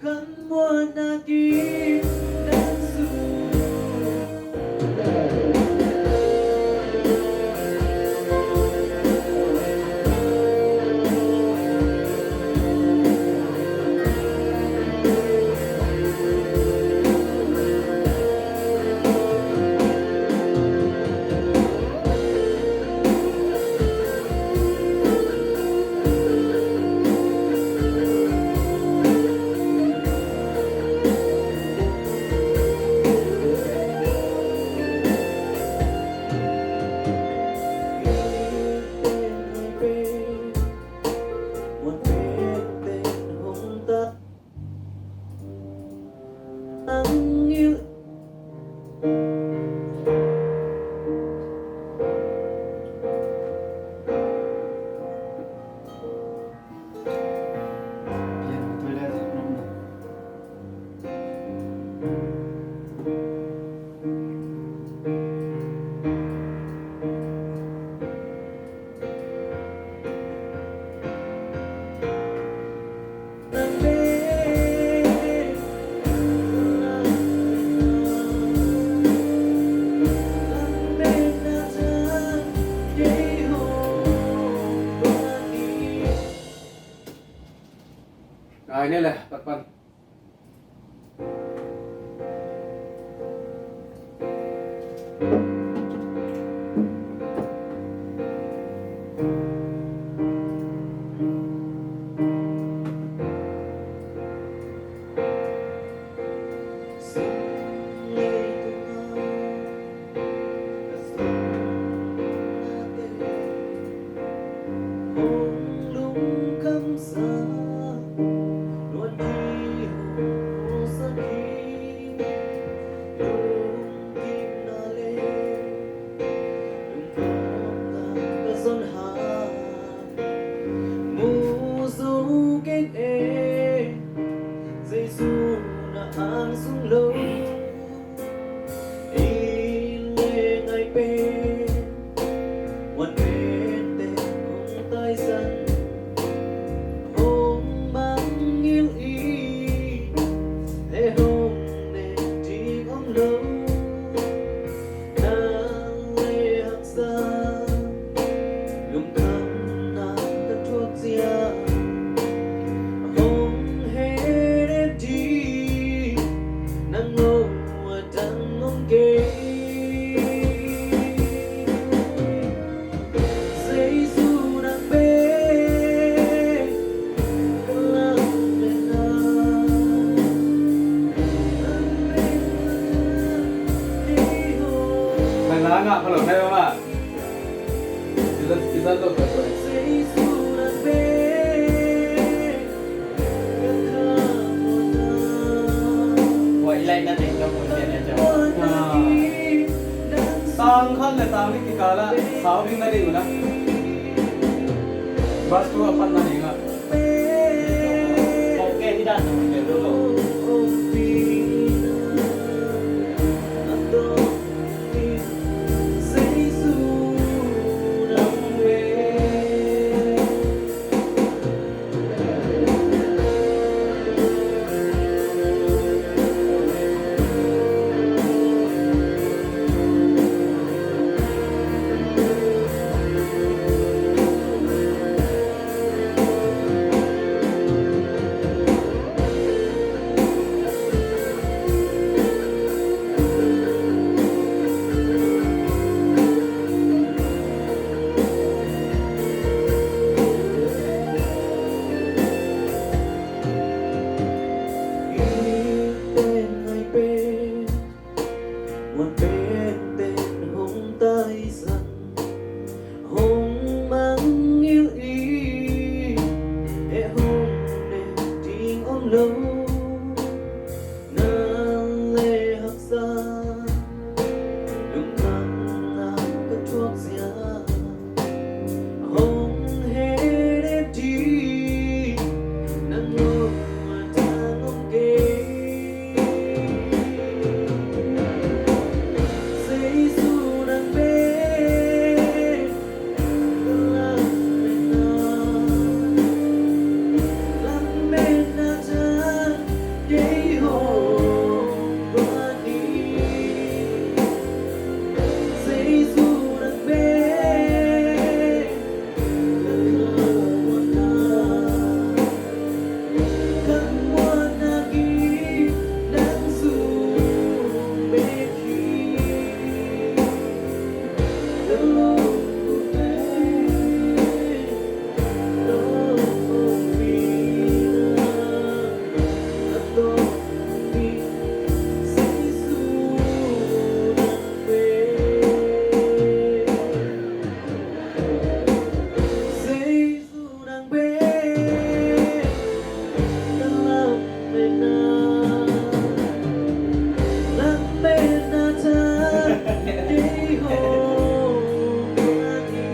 Kan muanna kim dan sung. Ngai ne le, tak pan. Ngah pha lo thei bang ah. Kizat, kizat lo thei bang. Huai lai na teng ka mun pian na ciang. Ah. Tang khat le tang nih kikal ah sau ding na deih uh na. Verse two a pat na ding ah. Muan penpen hong taisan, hong mangngilh in, eh hong ne ding om lo. Na le haksa, lungkham a ka thuak zia. Hong he ding, nang lo a tang om kei. Jesu nang pen ka lametna, lametna tang kei hong guan hi. Jesu nang pen ka muanna, ka muanna kim nang sung bek hi. Ka lungput pen nong ompihna, a tawp ni Jesu nang pen. Jesu nang pen ka lametna, lametna tang kei hong guan hi.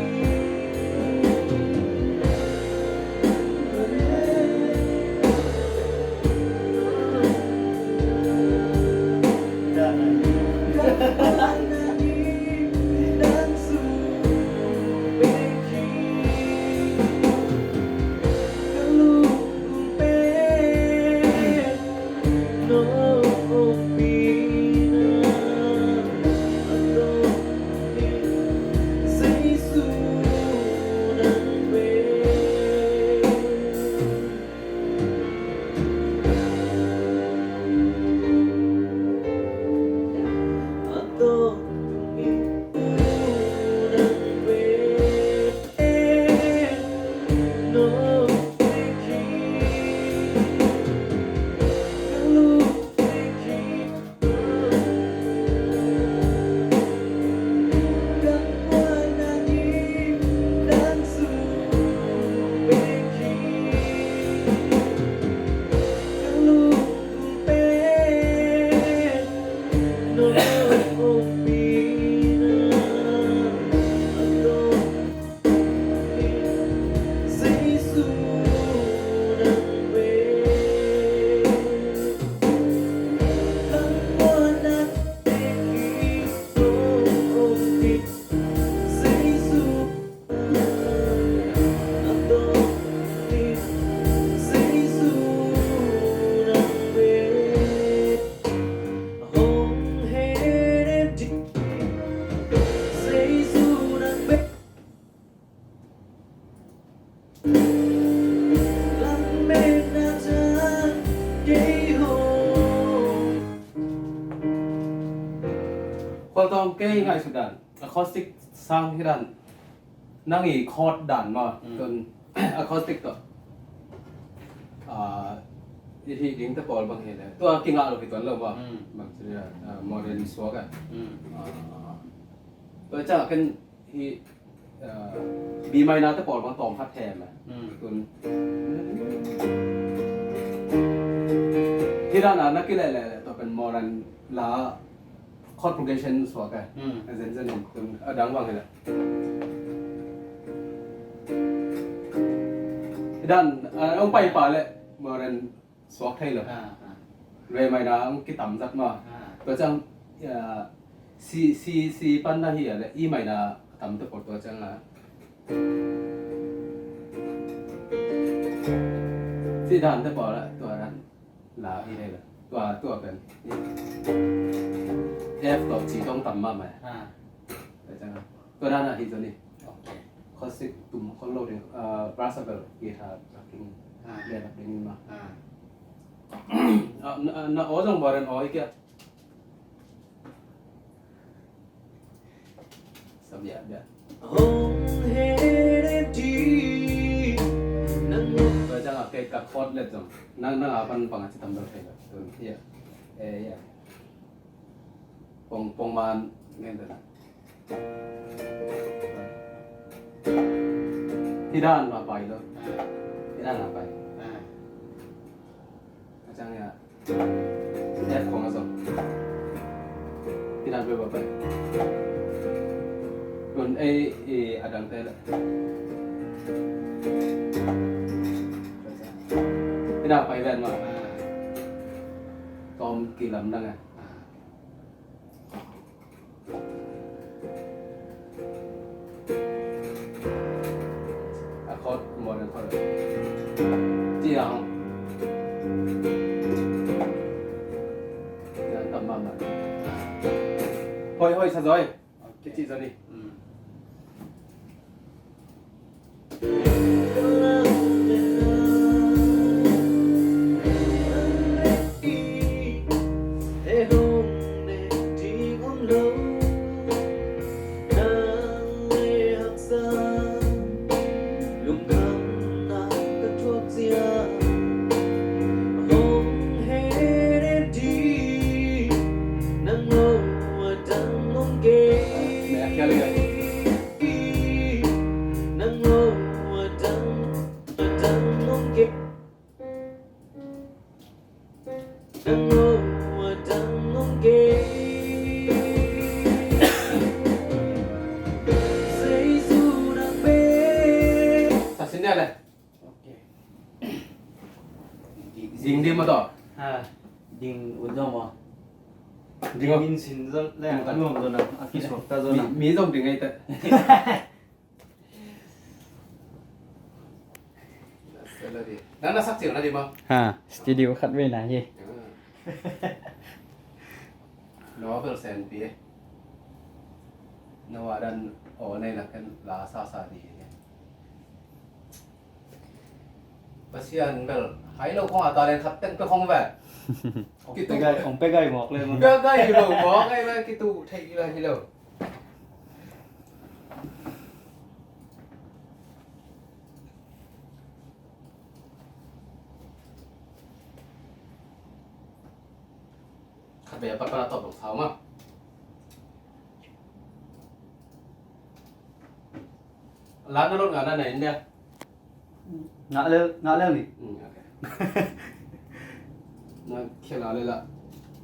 Khualtawm kei ngaihsut dan acoustic sang hi dan. Nang i chord dan maw? Mm. Tun acoustic tawh. Ah, i hih ding te pawl bang hi le. Tua kingah lo hi tuan lo maw? Mm. Bang ci le, ah, modern suak ah. Mm. Ah, Tua ciang ken hi, uh, B minor te pawl bang tawm khat hem. Hmm. Tun. Hi dan a na kileh leh leh tua pen modern la chord progression suak e. Hmm. A zen zen in tun a dang bang hi leh. Hi dan a hong pai pa leh modern suak thei lo. Ah, ah. Re minor hong kitam zat ma. Ah. Tua ciang, ah, C, C, C pan na hi a leh E minor a tam te pawl tua ciang a. C dan te pawl a tua dan la hi thei lo. Tua, tua pen. F dot C dong tam mahmah. Ah. Tua ciang a. Tua dan a hi zaw ni. Ok. Chord six tum khol lo ding, ah, brass a bel guitar backing, ah, le backing ma. Ah. Ah, na, na aw zong modern aw hi kia. Sa bia, bia. Hong he de di, nang lo. Tua ciang a kei ka chord let zong. Nang, nang a pan pang a ci tam dal thei lo. Tun, yeah. Eh, yeah. Pong, pong man, ngen ta na. Hi dan ma pai lo. Hi dan ma pai. A ciang ya. F kong a zong. Hi dan pai pai. Tun ei, ei, a dang te la. Hi dan pai ven ma. Tawm kilam dang a. A chord, modern chord. Ci ang. Yan tam mahmah. Hoi, hoi, sa zoi. Kici zoni. Mm. Sa sin dia le. Ok. Ding dim ma to. Ha. Ding ut zong ma. Ding ut. Ding sin zong le, a nuam zong na, a kisuak ta zong na. Mi, mi zong ding ei ta. Nang na sak cil na di ma. Ha, studio khat vei na hi. Novel sen pi. Noah dan o nei na kan la sa sa di. Pasian bel hai lo khong a talent khat teng pe khong ve. Kitu gai, khong pe gai mawk le mun. Pe gai lo mawk ai ve, kitu thei la hi lo. Khat ve a pat pat a tawp lo sau ma. La na lot nga na na in dia. Ngah lel, ngah lel ni. Mm, ok. Na khial a le la.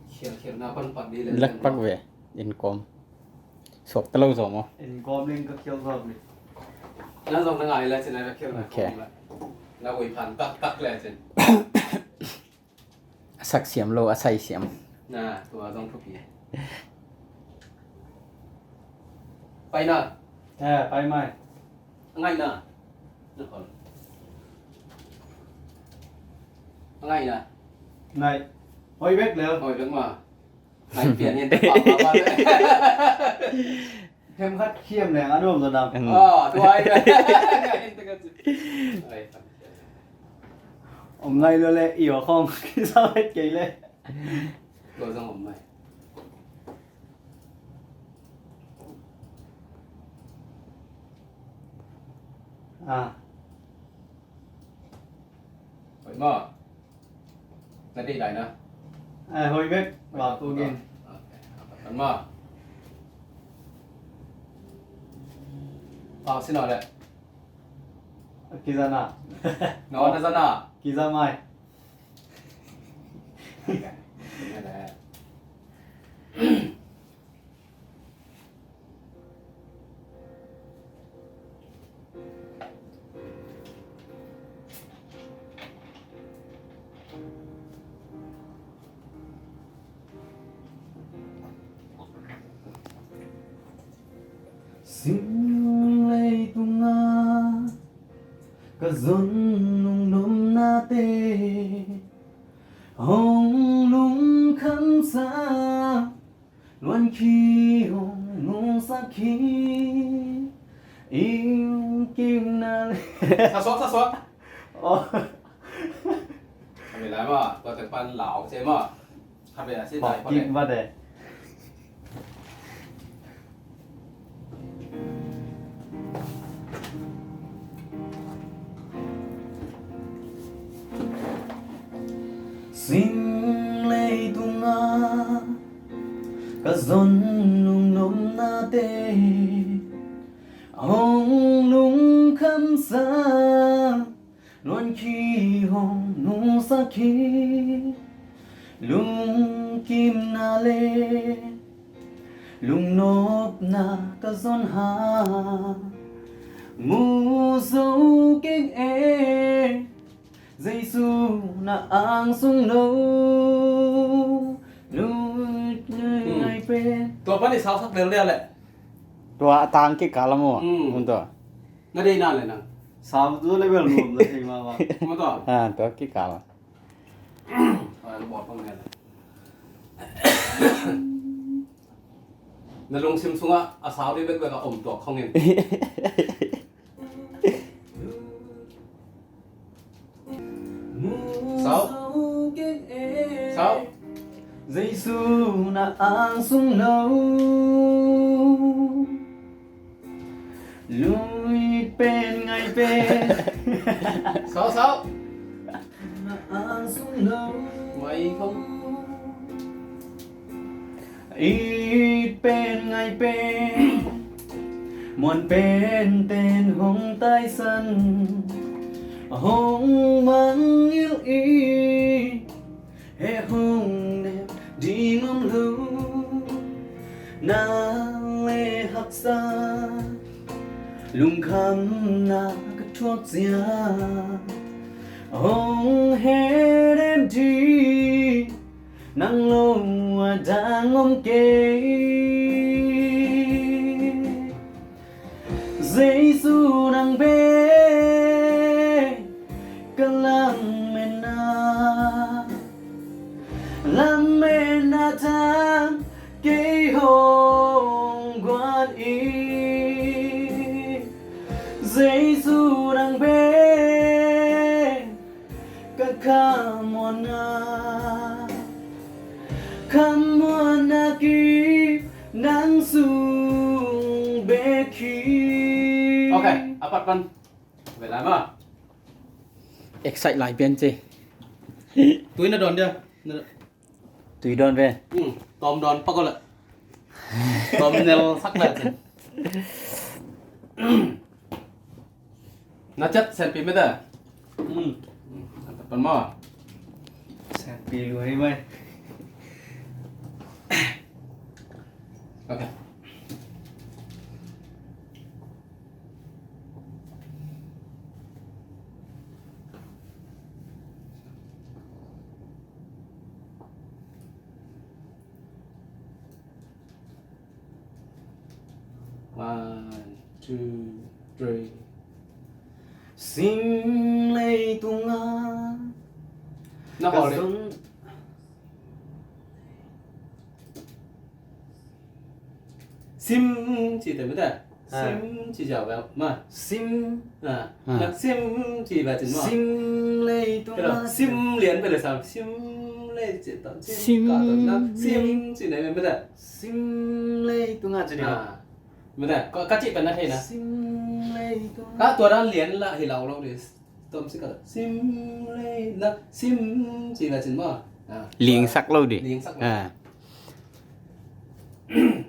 Khial, khial na pan pat di le. Lak pak ve, in kom. Suak ta lo zaw maw. In kom ling ka khial zaw ni. Na zong na ngai le cin na khial na kom le. Na ui phan tak tak le cin. A sak siam lo, a sai siam. Na, tua zong thupi. Pai na. Eh, pai mai. Ngai na. Na khol. Ngai na. Ngai. Hoi bek lel. Hoi bek ma. Ngai pian hian te pa pa pa. Hem khat khiam leng a nuam zaw dam. Mm. Ah, tua ai. Ngai hian te ka ci. Ai, om ngai lo le, i wa khong. Kisa het kei le. Tua zong om mai. Ah. Hoi maw. Na deih lai na. Ai, hoi bek. Ba tu gin. Ok. Kan maw. Pau si no le. Kizana. No na zana. Kizamai. Sim leitungah ka zon lungnopnate hong lungkhamsa, luan khi hong nungsak khi, ing kim na le. Sa suak, sa suak. Oh. Kami lai ma, tua teng pan lau ce ma. Kami lai si lai. Kik ma de. Sim leitungah ka zon lungnopnate hong lungkhamsa, luan khi hong nungsak khi, lungkimna le lungnopna ka zon hang, mu zo keng e. Jesu na angsung lo, lut ngai pen. Tua pan i sausak lel dia le. Tua a tang kikal a maw. Hmm. Mun tua. Na deihna le nang. Sau tu le bel nuam na thei mahmah. Mun tua. Ah, tua kikal. Ah, na bawt pang ne le. Na lungsim sungah a sau ding bekbek a om tuak khong in. Sau. Sau. Jesu na angsung lo, lut pen ngai pen. Sau, sau. Mai khong. It pen ngai pen, muan pen ten hong taisan, hong mangngilh i, he hong nep ding om lo. Na le haksa, lungkhamna ka thuak ciang, hong het em ding, nang lo a dang om kei. Jesu nang pen ka lametna, lametna tang kei hong guan in. Jesu nang pen ka khamuanna, khamuanna kip nang sung bek hi. Ok, a pat pan. Ve lai ma. Excite lai pian ce. Tui na dawn dia. Na Tui dawn ve. Hmm, tawm dawn pak aw la. Tawm nel sak la cin. Na ciat senpi mete. Hmm. Hmm, a pat pan maw. Senpi lua hi mai. Ok. One, two, three. Sim leitungah. Na hawh leh. Sim ci te mete. Ah. Sim ci ciau bel ma. Sim. Ah. Ah. Na sim ci ba cin ma. Sim leitungah. Sim lian bel sa. Sim lei ci ta. Sim. Sim ka ta na. Sim ci ne mete. Sim leitungah ci ni. Ah. Mete. Ka ci pen na thei na. Sim leitungah. Ka tua dan lian la hi lau lo ni. Tom si ka. Sim lei na. Sim ci ba cin ma. Ah. Lingsak lo di. Lingsak lo. Ah.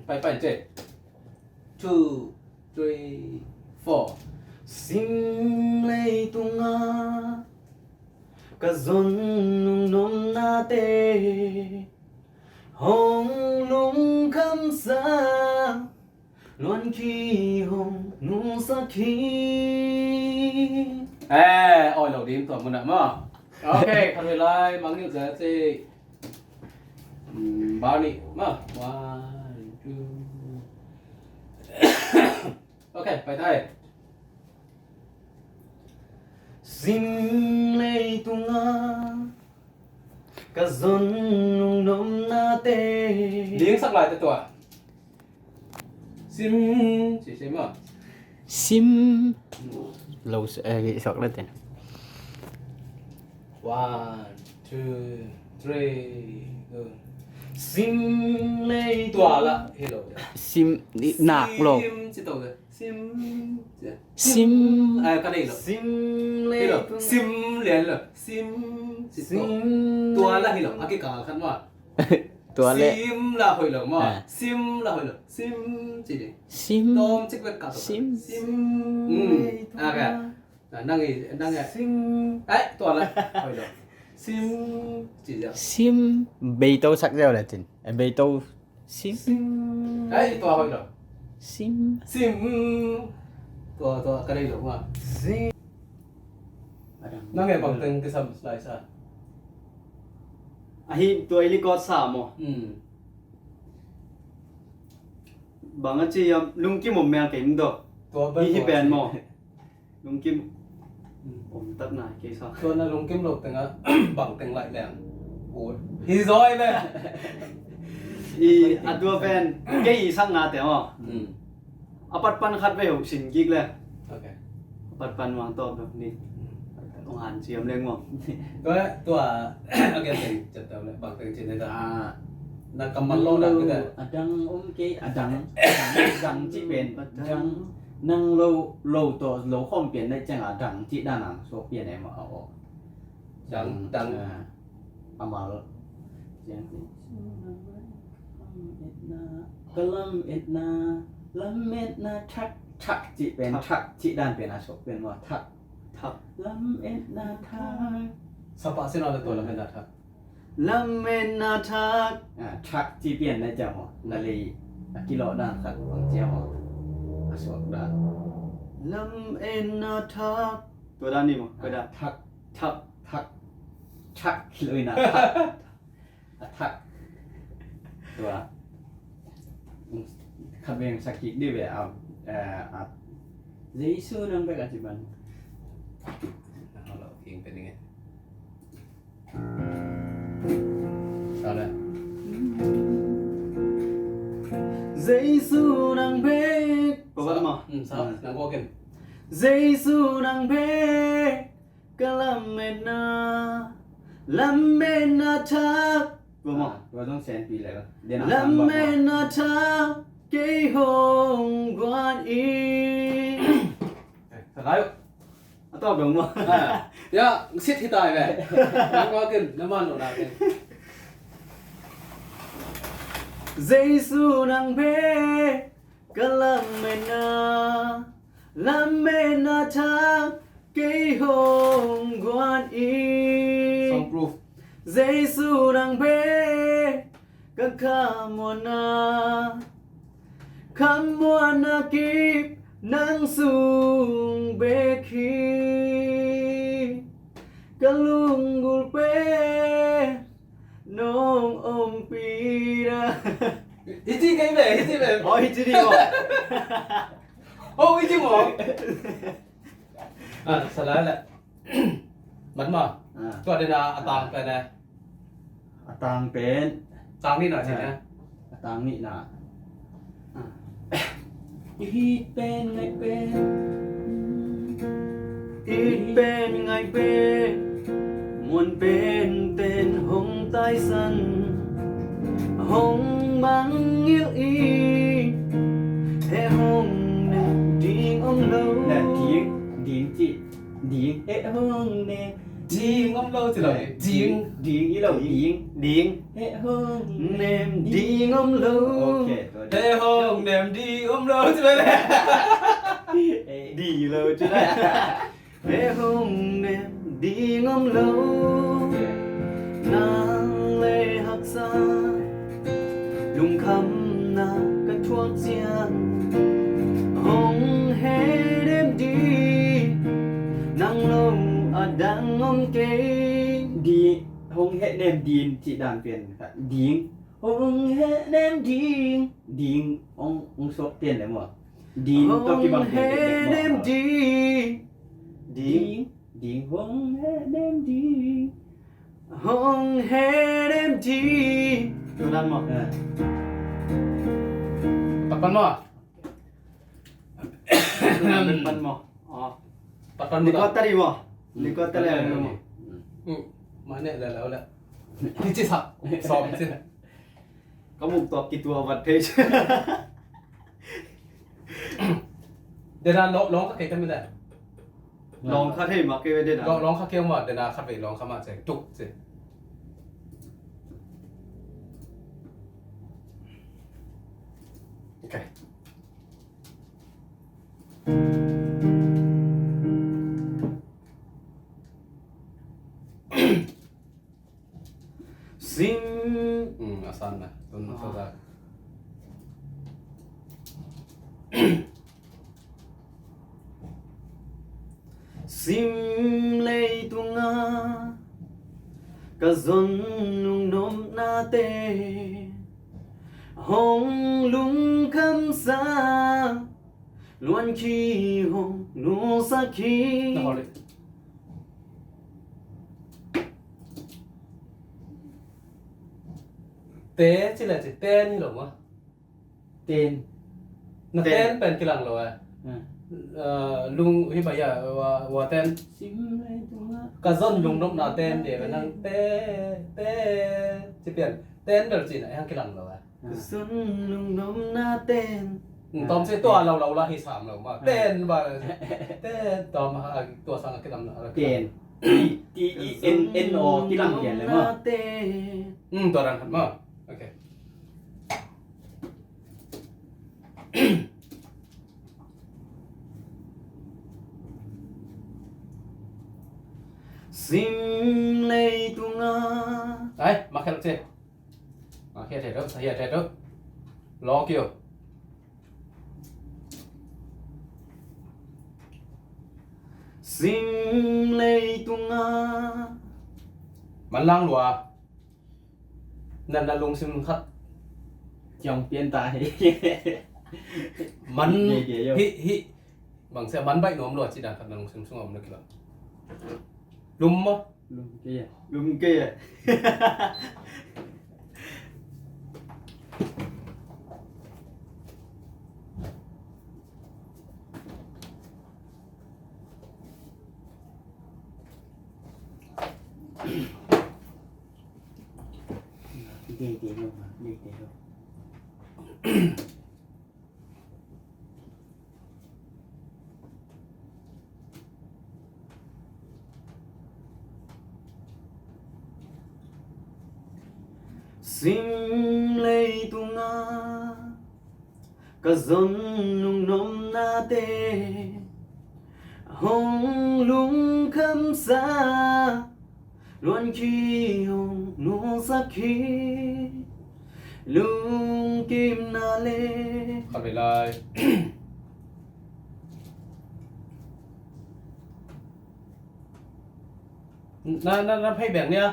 Pai pai ce. Two, three, Four. Sim leitunga ka zon nung nomnate hong lungkhamsa, luan khi hong nusak hi. Eh, oi lo ding tua munah maw. Ok, khat vei lai mangngilh zia ci. Bani maw. One, two. Ok, pai thei. Sim leitunga ka zon nung nomnate. Ding sak lai te tua. Sim, sim, sim maw. Sim. Lo, eh, sok le ten. One, two, three, go. Sim leitunga. Tua la hi lo. Sim, nak lo. Sim ci to de. Sim. Sim. Ai, ka nei lo. Sim leitunga. Sim lian lo. Sim. Sim. Tua la hi lo. A kikal khat maw. Tua le. Sim la hoih lo maw. Sim la hoih lo. Sim ci ding. Sim. Tawm cik bek ka to. Sim. Sim. Nang i, nang i. Sim. Ai, tua la hoih lo. Sim ci ding. Sim. Beito sak ziau le cin. Beito. Sim. Ai, tua hoih lo. Sim. Sim. Tua, tua ka nei lo maw. Sim. Nang e bang teng kisam lai sa. Ahi tua i likot sa maw. Bang a ci a lungkim om mel kei mdo. Tua bang hi pen maw. Lungkim om tak nai kei sa. Tua na lungkim lo tengah bang teng lai leng. Hi zoi le. I a tua pen kei i sang na te maw. A pat pan khat vei ho sin kik le. Ok. A pat pan mah tawp dok ni. Ong han ciam leng mah. Tua, tua, a gen teng ciat tau le, bang teng cin le ta. Na kammal lo na kita. A dang om kei, a dang, a dang ci pen, a dang. Nang lo, lo tawh, lo khawm pian na ciang a dang ci dan ang suak pian e mah a aw. Dang, dang. A mal. Ka lametna, lametna thak, thak ci pen, thak ci dan pen a suak pen mah thak. Thak. Lametna thak. Sapa sin a le tua lametna thak. Lametna thak. Thak ci pian na ciang mah. Na lei a kilawh dan khat bang ciang mah. A suak dan. Lametna thak. Tua dan ni mah. Tua dan. Thak. Thak. Thak. Thak. Kilawhna thak. A thak. Tua. Khat veng sak kik dih ve a, a. Jesu nang bek a ci ban. Hello, king pening e. Sa le. Jesu nang bek. Ko ban ma. Sa, nang ko ken. Jesu nang bek. Ka lametna, lametna thak. Tua maw? Tua zong senpi le. Lametna thak kei hong guan in. Sa lai uh. A tawp dong maw? Ya, sit hi tai ve. Nang ko kin, na man lo na kin. Jesu nang bek. Ka lametna, lametna thak kei hong guan in. Soundproof. Jesu nang bek ka khamuanna, khamuanna kip nang sung bek hi. Ka lunggulh pen nong ompih na. Hih ci kei ve, hih ci ve. Oh, hih ci ding maw. Oh, hih ci maw. Ah, sa lai le. Mat maw. Tua dena a tang pen e. A tang pen. Tang nihna ci na. A tang nihna. I it pen ngai pen. It pen ngai pen. Muan pen ten hong taisan. Hong mangngilh in. He hong nem ding om lo. Ding, ding ci. Ding. He hong nem. Ding om lo ci lo. Ding. Ding i lo. Ding. Ding. He hong nem ding om lo. Ok. He hong nem ding om lo ci lo le. Di lo cu lai. He hong nem ding om lo, nang le haksa lungkhamna ka thuak ciang, hong he nem ding, nang lo a dang om kei. Di, hong he nem ding cih dan pian kha. Ding, hong he nem ding, ding hong, hong suak pian le maw? Ding tawh kibang pian dekdek maw? Hong he nem ding. Ding. Ding, ding, hong he nem ding. Hong he nem ding. Tua dan maw? Eh. Pat pan maw? Tua dan pan maw? Oh. Pat pan maw? Record ta di maw? Record ta le maw? Hmm. Mah ne la la la. Ni ci sa. Sawm ci. Ka muk tawh kituah vat thei. Dena lawng, lawng kha kei ka mi dai. Lawng kha thei mah kei ve dena. Lawng, lawng kha kei mah, dena khat vei lawng kha mah ceng tuk ci. Okay. Sim. Hmm, a san na. Tun na to da. Sim leitunga ka zon lungnopnate hong lungkhamsa, luan khi hong nusak khi. Na hawh leh. Te ci le ci, ten hi lo maw? Ten. Na ten pen kilang lo eh. Lung hi bai ya, wa ten. Ka zon lungnopna ten de nang te, te ci pian. Ten bel ci na hang kilang lo eh. Ka zon lungnopna ten. Tawm ci tua lo lo la hi sam lo ma. Ten ba. Ten tawm ha tua sang a kilang na. Ten. T E N N O kilang pian le ma. Tua dan khat ma. Okay. Sim leitunga. Ai, ma khel ci. Ma khel thei deuh, sa hia thei deuh. Lawk yo. Sim leitunga. Man lang lua. Na, na lungsim khat. Ciang pian ta hi. Man hi, hi. Bang sia man baih nuam lua ci dan khat na lungsim sungah om na kila. Lum maw? Lum kei a. Lum kei a. Sim leitunga ka zon lungnopnate hong lungkhamsa, luan khi hong nusak khi lungkimna le. Khat vei lai. Na, na, na phei beng nia.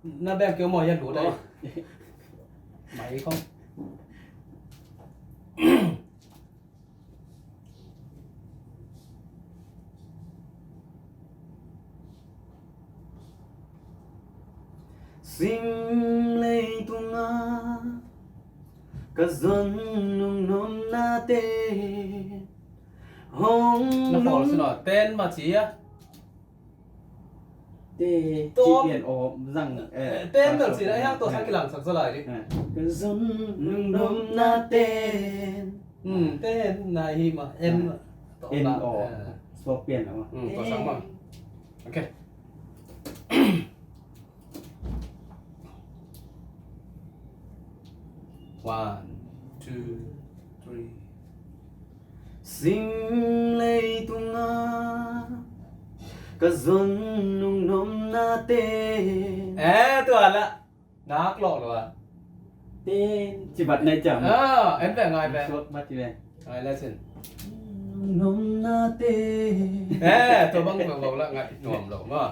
Na beng keu maw, yan lu dai. Mai khong. Sim leitunga ka zon lungnopnate hong lung. Na pawl sino, ten ma ci a. Te, tawm. Ci pian aw zang, eh, ten bel ci na, eh, hang tua sang kilang sak za lai di. Eh. Ka zon lungnopna ten. Hmm, ten na hi ma, en. En aw. Eh. Suak pian aw. Hmm, tua sang ma. Okay. One, two, three. Sim leitunga ka zon nungnopnate. Eh, tua la. Nak lawh lo a. Ten, ci bat nai ciam. Ah, en ve ngai ve. Suak bat ci ve. Ngai la sin. Nungnopnate. Eh, tua bang bang bang la ngai nuam lo ma.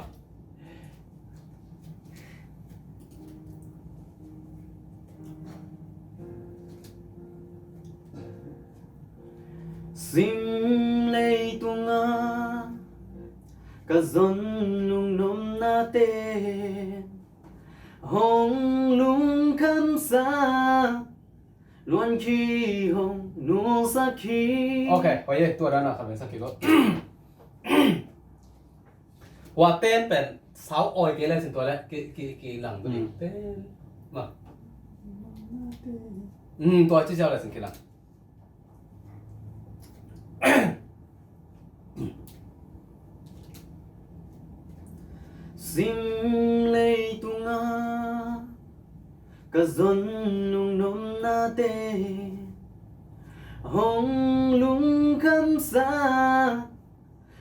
Sim leitunga ka zon nungnopnate hong lungkhamsa, luan khi hong nulsak hi. Ok, hoih e, tua dan a khat ven sak kik o. Hua ten pen sau oi kei le sin tua le ki, ki, kilang tua. Mm. Ten ma. Mm, tua ci ciau le sin kilang. Sim leitunga ka zon nungnopnate hong lungkhamsa,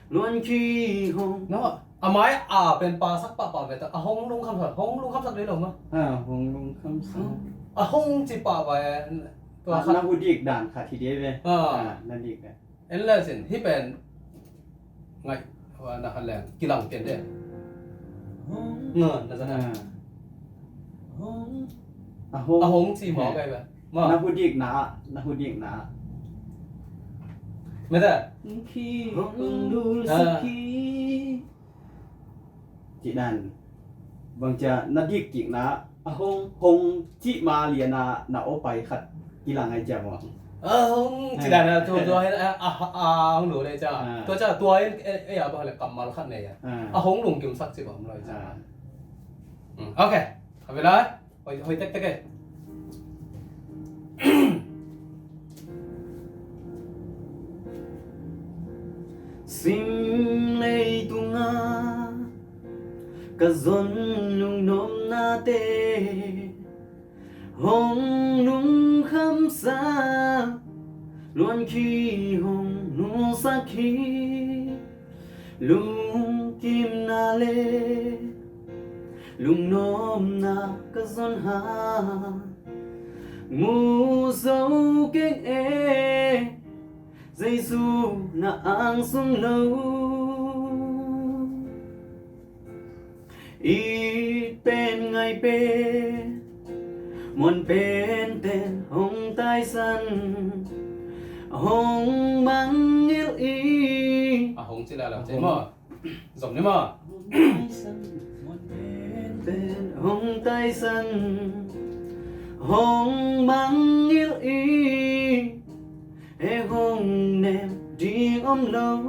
luan khi hong. No, a mai a pen pasak pahpah ve ta, a hong lungkhamsak, hong lungkhamsak dei lo ma. Ah, hong lungkhamsak. A hong ci pah ve, tua khat. Na hu dik dan khat hi dei ve. Ah. Ah, na dik ve. En le sin, hi pen ngai, wa na khat leng kilang pian dei. Na, na za na. Ah. A hong. A hong ci mawk ai ve. Ma. Na hu dik na, na hu dik na. Mete. Khi hong dul sak khi. Ci dan. Bang cia na dik kik na, a hong, hong ci ma lian a na o pai khat kilang ai cia maw. A hong ci dan a tu, tu a, a, a hong dul ai cia. Ah. Tu cia, tu a en, e, e, a bang le kammal khat nei a. Ah. A hong lungkimsak ci bang lo ai cia. Ah. Hmm, ok. Khatvei lai. Hoih, hoih tektek e. Sim leitunga ka zon nungnopnate hong lungkhamsa, luan khi hong nulsak hi. Lungkimna le lungnopna ka zon hang, mu zo keng e, Jesu na angsung lo. It pen ngai pen, muan pen ten hong taisan, hong mangngilh i. A hong ci lai lam ci maw. Zom ni maw. Hong taisan, muan pen ten hong taisan, hong mangngilh i. He hong nem ding om lo.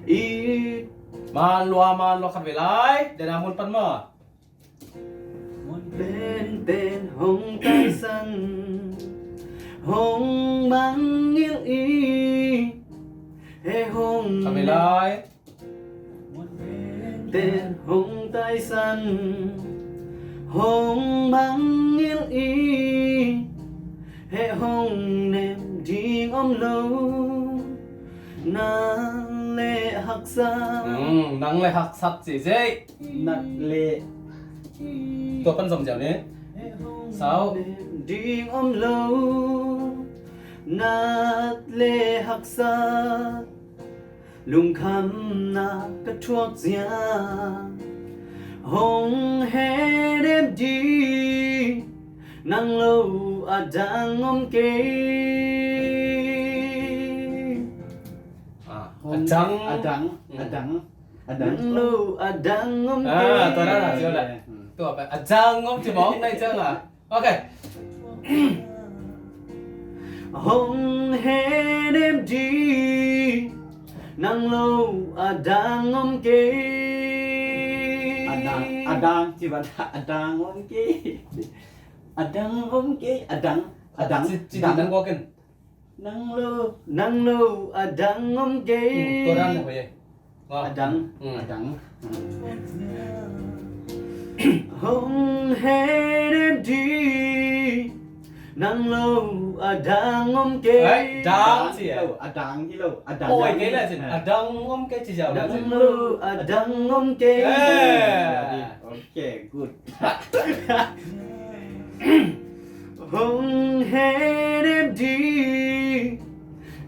I. Man lua, man lua khatvei lai. Dena mun pan maw. Muan pen ten hong taisan, hong mangngilh i. He hong. Khatvei lai. Ten hong taisan, hong mangngilh i. He hong nem ding om lo. Nang le haksa. Hmm, nang le haksa ci zek. Nat le. Tua pan zom ziau ni. He hong. Sau. Nem ding om lo. Nat le haksa. Lungkhamna ka thuak ciang, hong he dem ding, nang lo a dang om kei. Ah, hong a dang. A dang, mm, a dang, a dang. Nang lo a dang om kei. Ah, tua na na, tua na. Mm. Tua pen a dang om ci mawk nai ciang a. Ok. Hong he dem ding, nang lo a dang om kei. A dang, a dang, ci bang a dang om kei. A dang om kei, a dang, a dang. Ci, ci dang. Dang kua ken. Nang lo, nang lo a dang om kei. Hmm, tua dan mo ye. A dang, hmm, a dang. Hong he dem ding, Nang lo a dang om kei. Ai, dang ci e. A dang hi lo, a dang. Oi, kei le cin. A dang om kei ci ziau le cin. Nang lo a dang om kei. Eh. Okay, good. Hong hen em ding,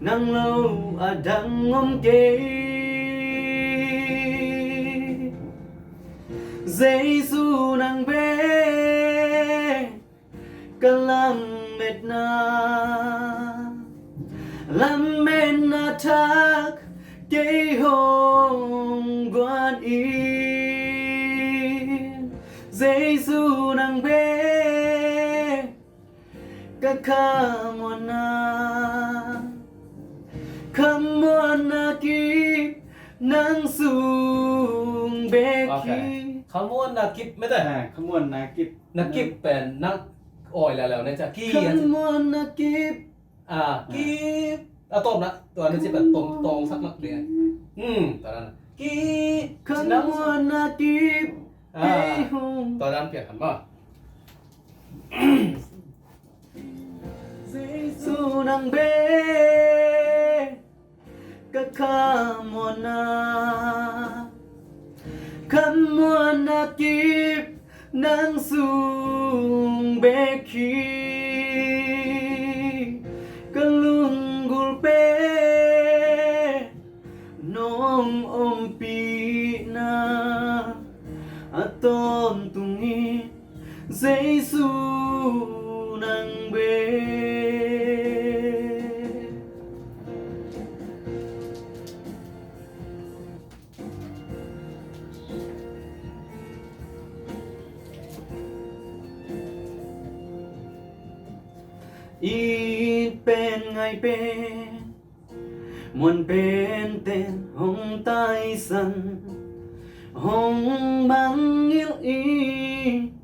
nang lo a dang om kei. Jesu nang bek ka lametna, lametna thak kei hong guan in. Jesu nang bek ka khamuanna, khamuanna kip nang sung bek hi. Okay. Khamuanna kip mete. Ah, khamuanna kip. Na kip pen nang oi leuleu ne ca. Ki a ci. Khamuanna kip. Ah, kip. A tawpna, tua na ci pen tawng, tawng sak nak ding. Hmm, tua na. Kip. Khamuanna kip. Ah, tua dan pian khan ma. Jesu nang bek ka khamuanna, khamuanna kip nang sung bek hi. Ka lunggulh pen nong ompihna a tawntung in, Jesu nang bek. It pen ngai pen, muan pen ten hong taisan, hong mangngilh in,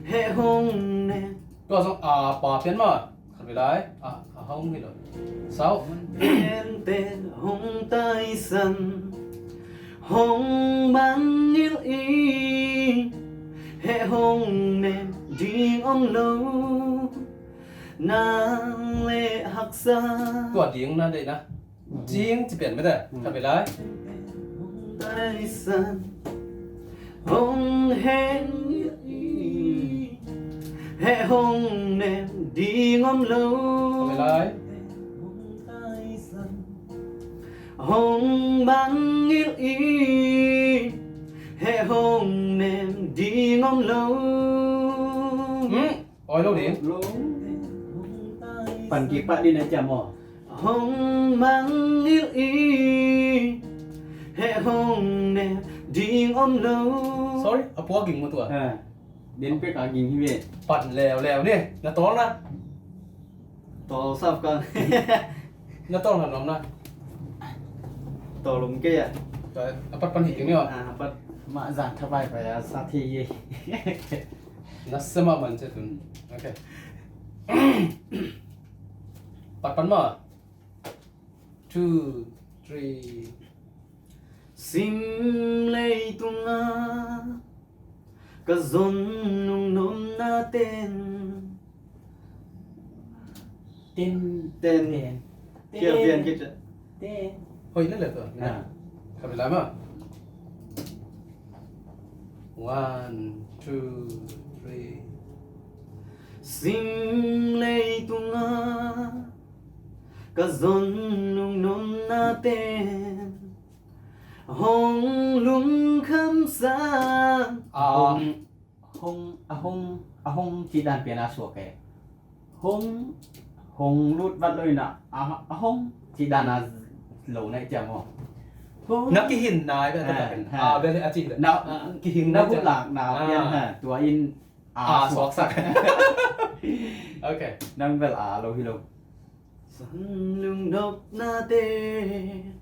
heh hong nem. Tua zong a pa pian ma. Khat vei lai. A, a hong hi lo. Sau. Muan pen ten hong taisan, hong mangngilh in, heh hong nem ding om lo. Nang le haksa. Tua ding na deih na. Ding ci pian mete. Khat vei lai. Taisan hong heng i, heh hong nem ding om lo. Khat vei lai. Hong mangngilh i, heh hong nem ding om lo. Hmm. Oi lo ding. Pan kik pah ding na ciam aw. Hong mangngilh i, heh hong nem ding om lo. Sorry, a pua ging maw tua. Ha. Den pek a ging hi ve. Pan leuleu ni. Na tawl na. Tawl sap kang. Na tawl na nuam na. Tawl om kei a. Tua, a pat pan hi keng ni aw. A, a pat mah zan thapai pai a sa thei ye. Na sa mah man ce tun. Okay. Pat pan mah. Two, three. Sim leitung a ka zon nungnopna ten. Ten. Ten. Ten. Kia vian kia ca. Ten. Hoih lel lel tua. Ah. Khat vei lai mah. One, two, three. Sim leitung a ka zon nungnopna ten hong lungkham sa. A hong, hong, a hong, a hong cih dan pian a suak e. Hong, hong lut vat lo in a, a, a hong cih dan a lo na i ciam aw. Hong. Na kihin nai ve, a, a, ve le a cih le. Na, a, kihin na nai ciam. Hut lak na pian ha, tua in a suak sak. Okay. Nang bel a lo hi lo. Zon lungnopna ten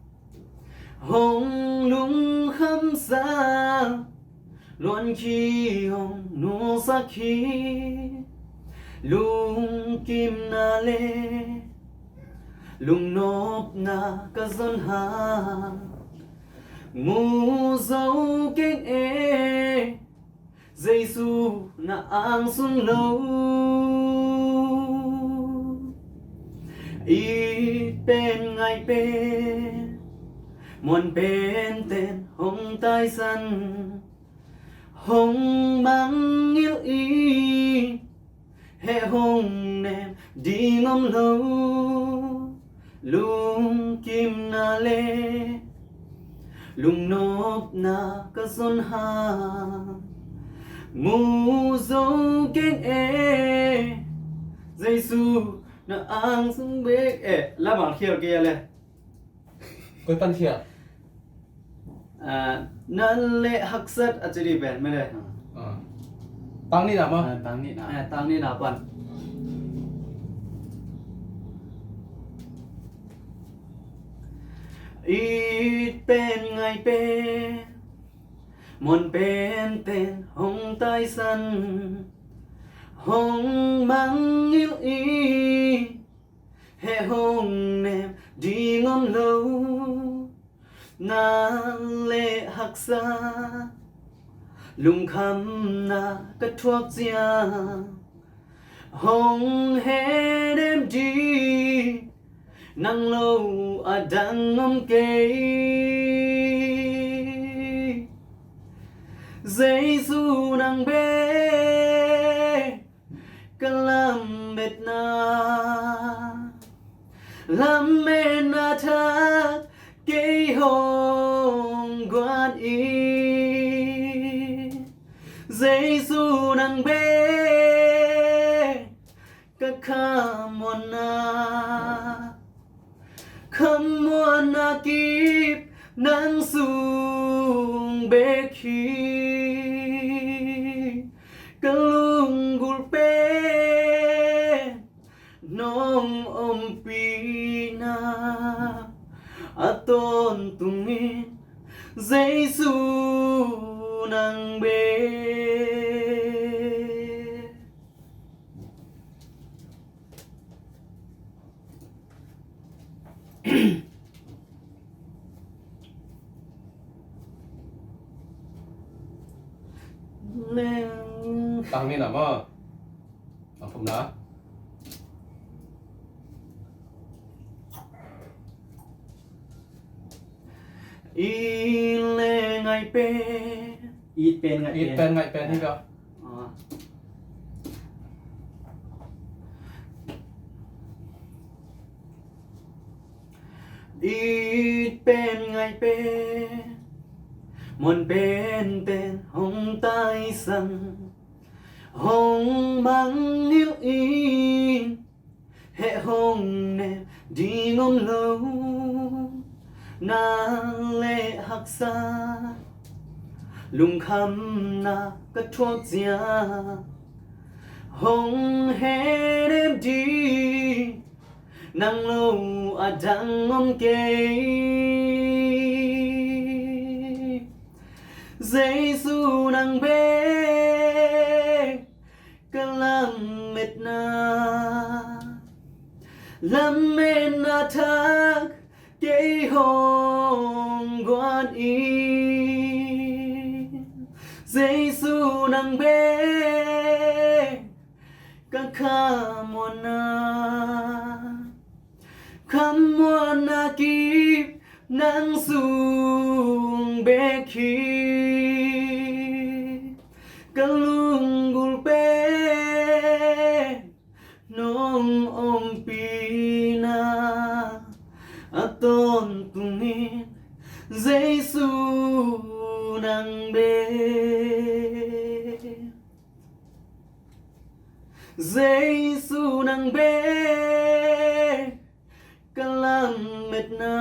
hong lungkham sa, luan khi hong nusak hi. Lungkimna le lungnopna ka zon hang, mu zo keng e. Jesu na ang sung lo. It pen ngaih pen, muan pen ten hong taisan, hong mangngilh in, heh hong nem ding om lo. Lungkimna le lungnopna ka zon hang, mu zo keng e. Jesu na ang sung bek e. Lamang khial kei a le. Koi pan khial? Ah, nan le haksat a ci dih pen mele. Ah. Tang nihna maw? Ah, tang nihna. Eh, tang nihna pan. It pen ngaih pen, muan pen ten hong taisan, hong mangngilh in, heh hong nem ding om lo. Na le haksa, lungkhamna ka thuak ciang, hong heh nem ding, nang lo a dang om kei. Jesu nang bek ka lametna, lametna thak kei hong guan in. Jesu nang bek ka khamuanna, khamuanna kip nang sung bek hi. Ka lunggulh pen nong ompihna, a tawntung in Jesu nang bek. Tang nihna maw? A phumna. It pen ngaih pen. It pen ngaih pen. It pen ngaih pen hi ka. Ah. It pen ngaih pen, muan pen ten hong taisan, hong mangngilh in, heh hong nem ding om lo. Na le haksa, lungkhamna ka thuak ciang, hong heh nem ding, nang lo a dang om kei. Jesu nang bek ka lametna, lametna thak kei hong guan in. Jesu nang bek ka khamuanna, khamuanna kip nang sung bek hi. Ka lunggulh pen nong ompihna, a tawntung in Jesu nang bek. Jesu nang bek ka lametna,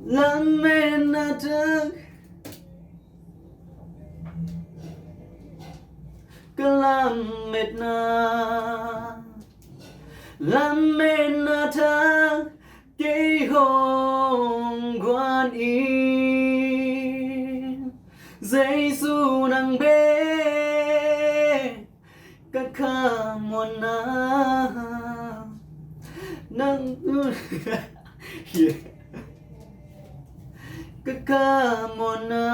lametna thak, ka lametna, lametna thak kei hong guan in. Jesu nang bek ka khamuanna, nang ka khamuanna,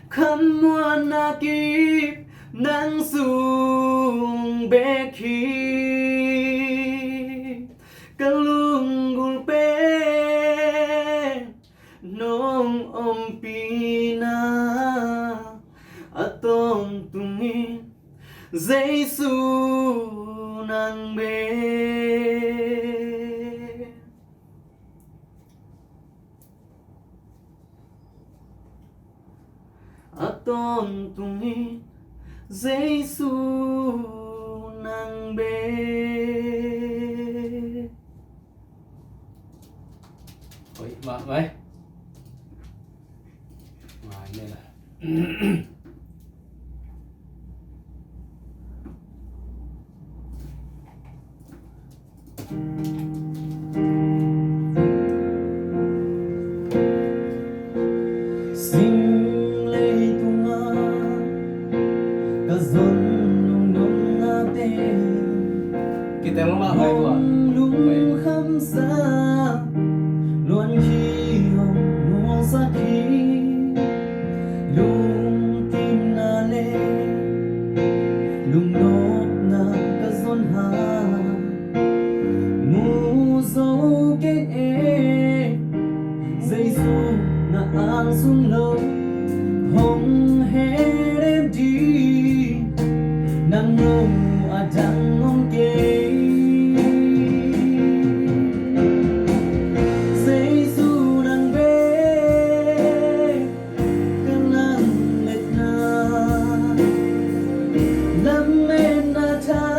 khamuanna kip nang sung bek hi. Jesu nang bek a tawntung in, Jesu nang bek. Hoih mahmah e. Ngai ne la. Sing leitungah ka zon lungdamnate, kitel mah vai tua, hong lungkhamsak, luan khi hong nuangsak hi. Lungkimna le lungnopna ka zon ha, mu zo keng e. Jesu na ang sung lo hong het em ding, nang lo a dang om kei. Jesu nang bek ka lammetna, lammetna tha